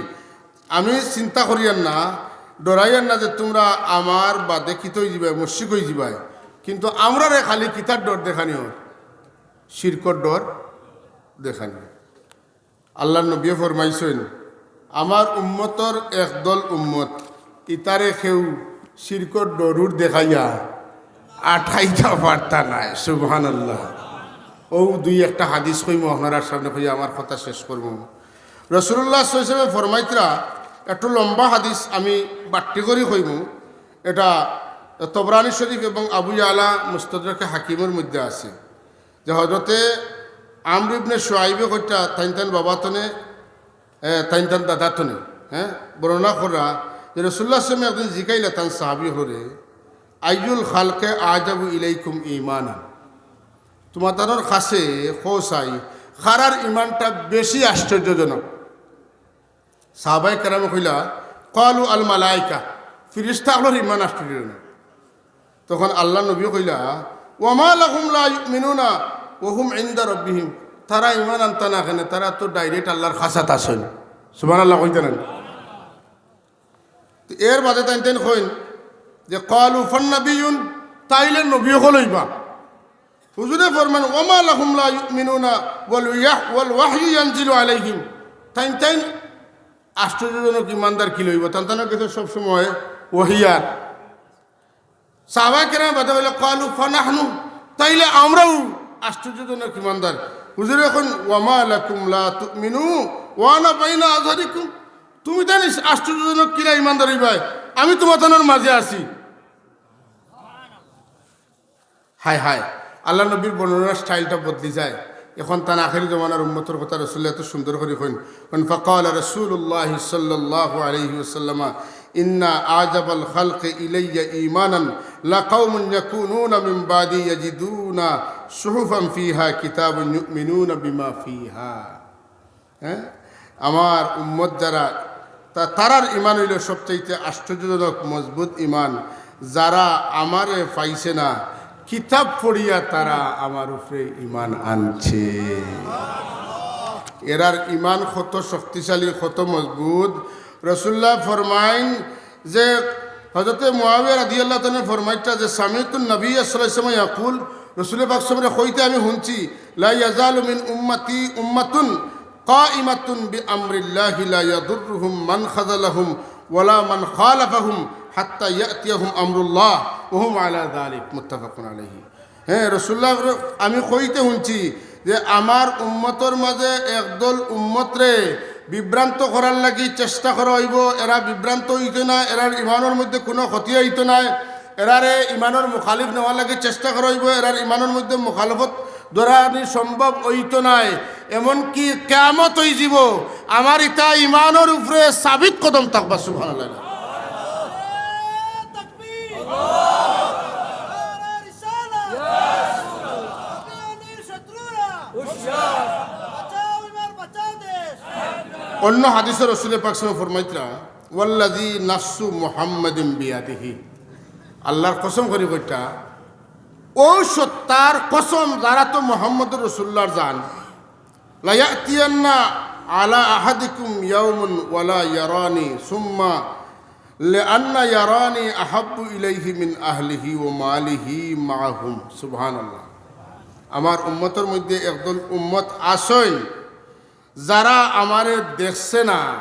আমি চিন্তা করিয়ার না, ডরাইয়ার না যে তুমরা আমার বাদে কিতা অইযিবায়, মুশরিক অইযিবায়। কিন্তু আমরারে খালি কিতার ডর দেখানি অর? শিরকর ডর দেখানি অর। আল্লাহর নবীয়ে ফরমাইছইন, আমার উম্মতর একদল উম্মত, ইতারে কেউ শিরকর ডরুর দেখাইয়া আটকাইতা পারতা নায়। সুবহানাল্লাহ। অউ দুই একটা হাদিস কইমু আপনারার সামনে, কইয়া আমার কথা শেষ করমু। রসুলুল্লাহ সাল্লাল্লাহু আলাইহি ওয়াসাল্লামে ফরমাইতরা, একটু লম্বা হাদিস, আমি বাট্টি করি কইমু। এটা তবরানী শরীফ এবং আবু ইয়ালা মুস্তাদরাকে হাকিমর মধ্যে আছে যে হযরতে আমর ইবনে শুআইবে কইতরা, তাইন তান বাবা থনে, এ, তাইন তান দাদা থনে, হ্যাঁ, বর্ণনা করা যে রসুলুল্লাহ সাল্লাল্লাহু আলাইহি ওয়াসাল্লামে একদিন জিকাইলা তান সাহাবী অকলরে, "আইয়ুল খালকে আজাবু ইলাইকুম ঈমানান?" তুমাতানর কাছে কও চাই, কারার ইমানটা বেশি আশ্চর্যজনক? সাহাবায়ে কেরামে কইলা, "ক্বালু আল মালাইকা।" ফিরিস্তা অকলর ইমান আশ্চর্যজনক। তখন আল্লাহর নবী কইলা, "ওয়া মা লাহুম লা ইউমিনুনা ওয়া হুম ইনদা রাব্বিহিম।" তারা ইমান আনতা না কেনে? তারা তো direct আল্লাহর খাছাত আছইন। সুবহানাল্লাহ কইতা নায়? তো এর বাদে তাইন তাইন কইন যে, "ক্বালু ফান্নাবিয়ুন", তাইলে নবী অকল অইবা। হুজুরে ফরমান, "ওয়া মা লাহুম লা ইউমিনুনা ওয়াল ওয়াহ-, ওয়াল ওয়াহয়ু ইয়ানজিলু আলাইহিম।" তাইন তাইন আশ্চর্যজনক ইমানদার কিলা অইবা? তান তানর গেছে সব সময় ওহী আর। সাহাবায়ে কেরাম বাদে কইলা, "ক্বালু ফানাহনু", তাইলে আমরাও আশ্চর্যজনক ইমানদার। হুজুরে কইন, "ওয়া মা লাকুম লা তুমিনু ওয়া আনা বাইনা আযহারিকুম।" তুমি তাইন আশ্চর্যজনক কিলা ইমানদার অইবায়, আমি তুমাতানর মাঝে আছি। হায় হায়, আল্লাহর নবীর বর্ণনার স্টাইলটা বদলি যায়। এখন তান আখেরি জমানার উম্মতর কথা রসুলুল্লাহ এত সুন্দর করি কইন। কইন, "ফাকালা রাসূলুল্লাহ সাল্লাল্লাহু আলাইহি ওয়াসাল্লাম, ইন্না আজাবাল খালকি ইলাইয়া ঈমানান লাকাউমুন ইয়াকুনুনা মিন বাদি ইয়াজিদুনা সুহুফান ফিহা কিতাবুন ইউমিনুনা বিমা ফিহা।" হ্যাঁ, আমার উম্মত যারা, তা-, তারার ইমান অইলো সবচাইতে আশ্চর্যজনক মজবুত ইমান, যারা আমারে পাইছে না, কিতাব পড়িয়া তারা আমার উপরে ইমান আনছে। এরার ইমান কত শক্তিশালী, কত মজবুত। রসুলুল্লাহ ফরমাইন যে হযরতে মুআবিয়া রাদিয়াল্লাহু তাআলা আনহু ফরমাইতরা যে, "সামিতুন নবী সাল্লাল্লাহু আলাইহি ওয়াসাল্লাম ইয়াকুল", রসুল পাক সাল্লাল্লাহু আলাইহি ওয়াসাল্লামরে কইতে আমি হুনছি, "লা ইয়াজালু মিন উম্মতি উম্মাতুন কাইমাতুন বিআমরিল্লাহি লা ইয়াদুররুহুম মান খাযালাহুম ওয়ালা মান খালাফাহুম হাত্তা ইয়াতিয়াহুম আমরুল্লাহ ওয়া হুম আলা যালিক।" মুত্তাফাকুন আলাইহি। হ্যাঁ, রসুলুল্লাহ, আমি কইতে হুনছি যে আমার উম্মতর মাঝে একদল উম্মতরে বিভ্রান্ত করার লাগি চেষ্টা করা অইবো, এরা বিভ্রান্ত অইতো নায়, এরার ইমানর মধ্যে কুনু ক্ষতি অইতো নায়, এরারে ইমানর মুখালিফ নেওয়ার লাগি চেষ্টা করা অইবো, এরার ইমানর মধ্যে মুখালফত ধরানি সম্ভব অইতো নায়, এমনকি কিয়ামত অইযিবো, আমার ইতা ইমানর উপরে সাবিত কদম থাকবা। সুবহানাল্লাহ। অন্য হাদিসে রসুলে পাক সাল্লাল্লাহু আলাইহি ওয়াসাল্লাম ফরমাইতরা, "ওয়াল্লাযী নাফসু মুহাম্মাদিন বিয়াদিহি।" আল্লাহর কসম করি কইতরা, অউ সত্তার কসম যার আতো মুহাম্মদুর রাসূলুল্লাহর জান, "লা ইয়াতিয়ান্না আলা আহাদিকুম ইয়াউমুন ওয়ালা ইয়ারানি সুম্মা লিআন্না ইয়ারানি আহাব্বু ইলাইহি মিন আহলিহি ওয়া মালিহি মাআহুম।" সুবহানাল্লাহ। আমার উম্মতর মধ্যে একদল উম্মত আছইন, যারা আমারে দেখছে না,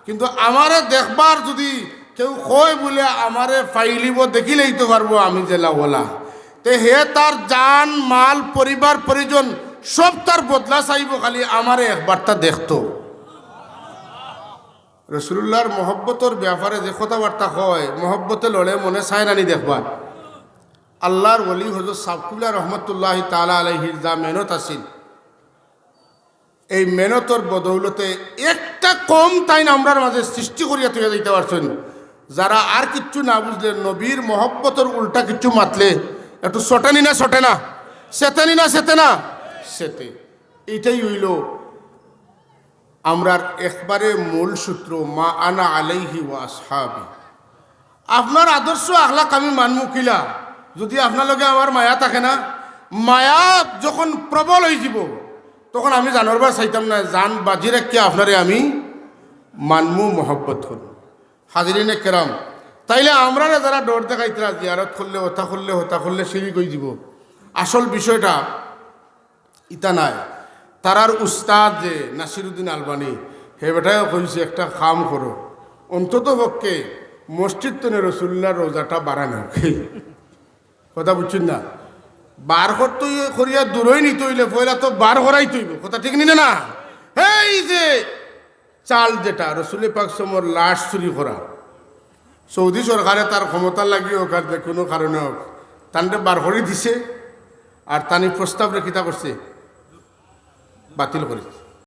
কিন্তু আমারে দেখবার যুদি কেউ কয় বুলে আমারে পাইলিবো, দেখিলেই তো পারবো আমি যেলা অলা, তে হে তার জান, মাল, পরিবার, পরিজন সব তার বদলা চাইবো, খালি আমারে একবারটা দেখতো। রসুলুল্লাহর মহব্বতর ব্যাপারে যে কথাবার্তা কয়, মহব্বতে লড়ে মনে চায় না নি দেখবার। আল্লাহর ওলি হযরত সাব কিবলা রহমতুল্লাহি তাআলা আলাইহির যা মেহনত আছিল, এই মেহনতর বদৌলতে একটা কম তাইন আমরার মাঝে সৃষ্টি করিয়া থইয়া যাইতা পারছইন। যারা আর কিচ্ছু না বুঝলে, নবীর মহব্বতর উল্টা কিচ্ছু মাতলে, একটু চটেনি না চটে না, চেতেনি না চেতে না, চেতে। এইটাই অইলো আমরার একবারে মূল সূত্র, মা আনা আলাইহি ওয়া আসহাবি। আপনার আদর্শ আখলাক আমি মানমু কিলা, যুদি আপনার লগে আমার মায়া থাকে না? মায়া যখন প্রবল অইযিবো, তখন আমি জানর বার চাইতাম না, জান বাজি রাখিয়া আপনারে আমি মানমু, মহব্বত করমু। হাজিরিনে কেরাম, তাইলে আমরারে যারা ডর দেখাইতরা, জিয়ারত করলে, হতা করলে, হতা করলে শিরিক অইযিবো, আসল বিষয়টা ইতা নায়। তারার উস্তাদ যে নাসিরুদ্দিন আলবানি, হে বেটায় কইছে, একটা কাম করো, অন্তত পক্ষে মসজিদ তনে রসুলুল্লাহর রওজাটা বারাইন। কথা বুঝছইন না? বার করতে অই-, করিয়া দূরই নিতে অইলে পয়লা তো বার করাইতে অইবো। কথা ঠিক নি না? এই যে চাল যেটা রসুলে পাক সমর লাশ চুরি করা, সৌদি সরকারে তার ক্ষমতা লাগিয়ে হোক আর যে কোনো কারণে হোক, তানরে বার করি দিছে। আর তানি প্রস্তাবরে কিতা করছে? বাতিল করি দিছে।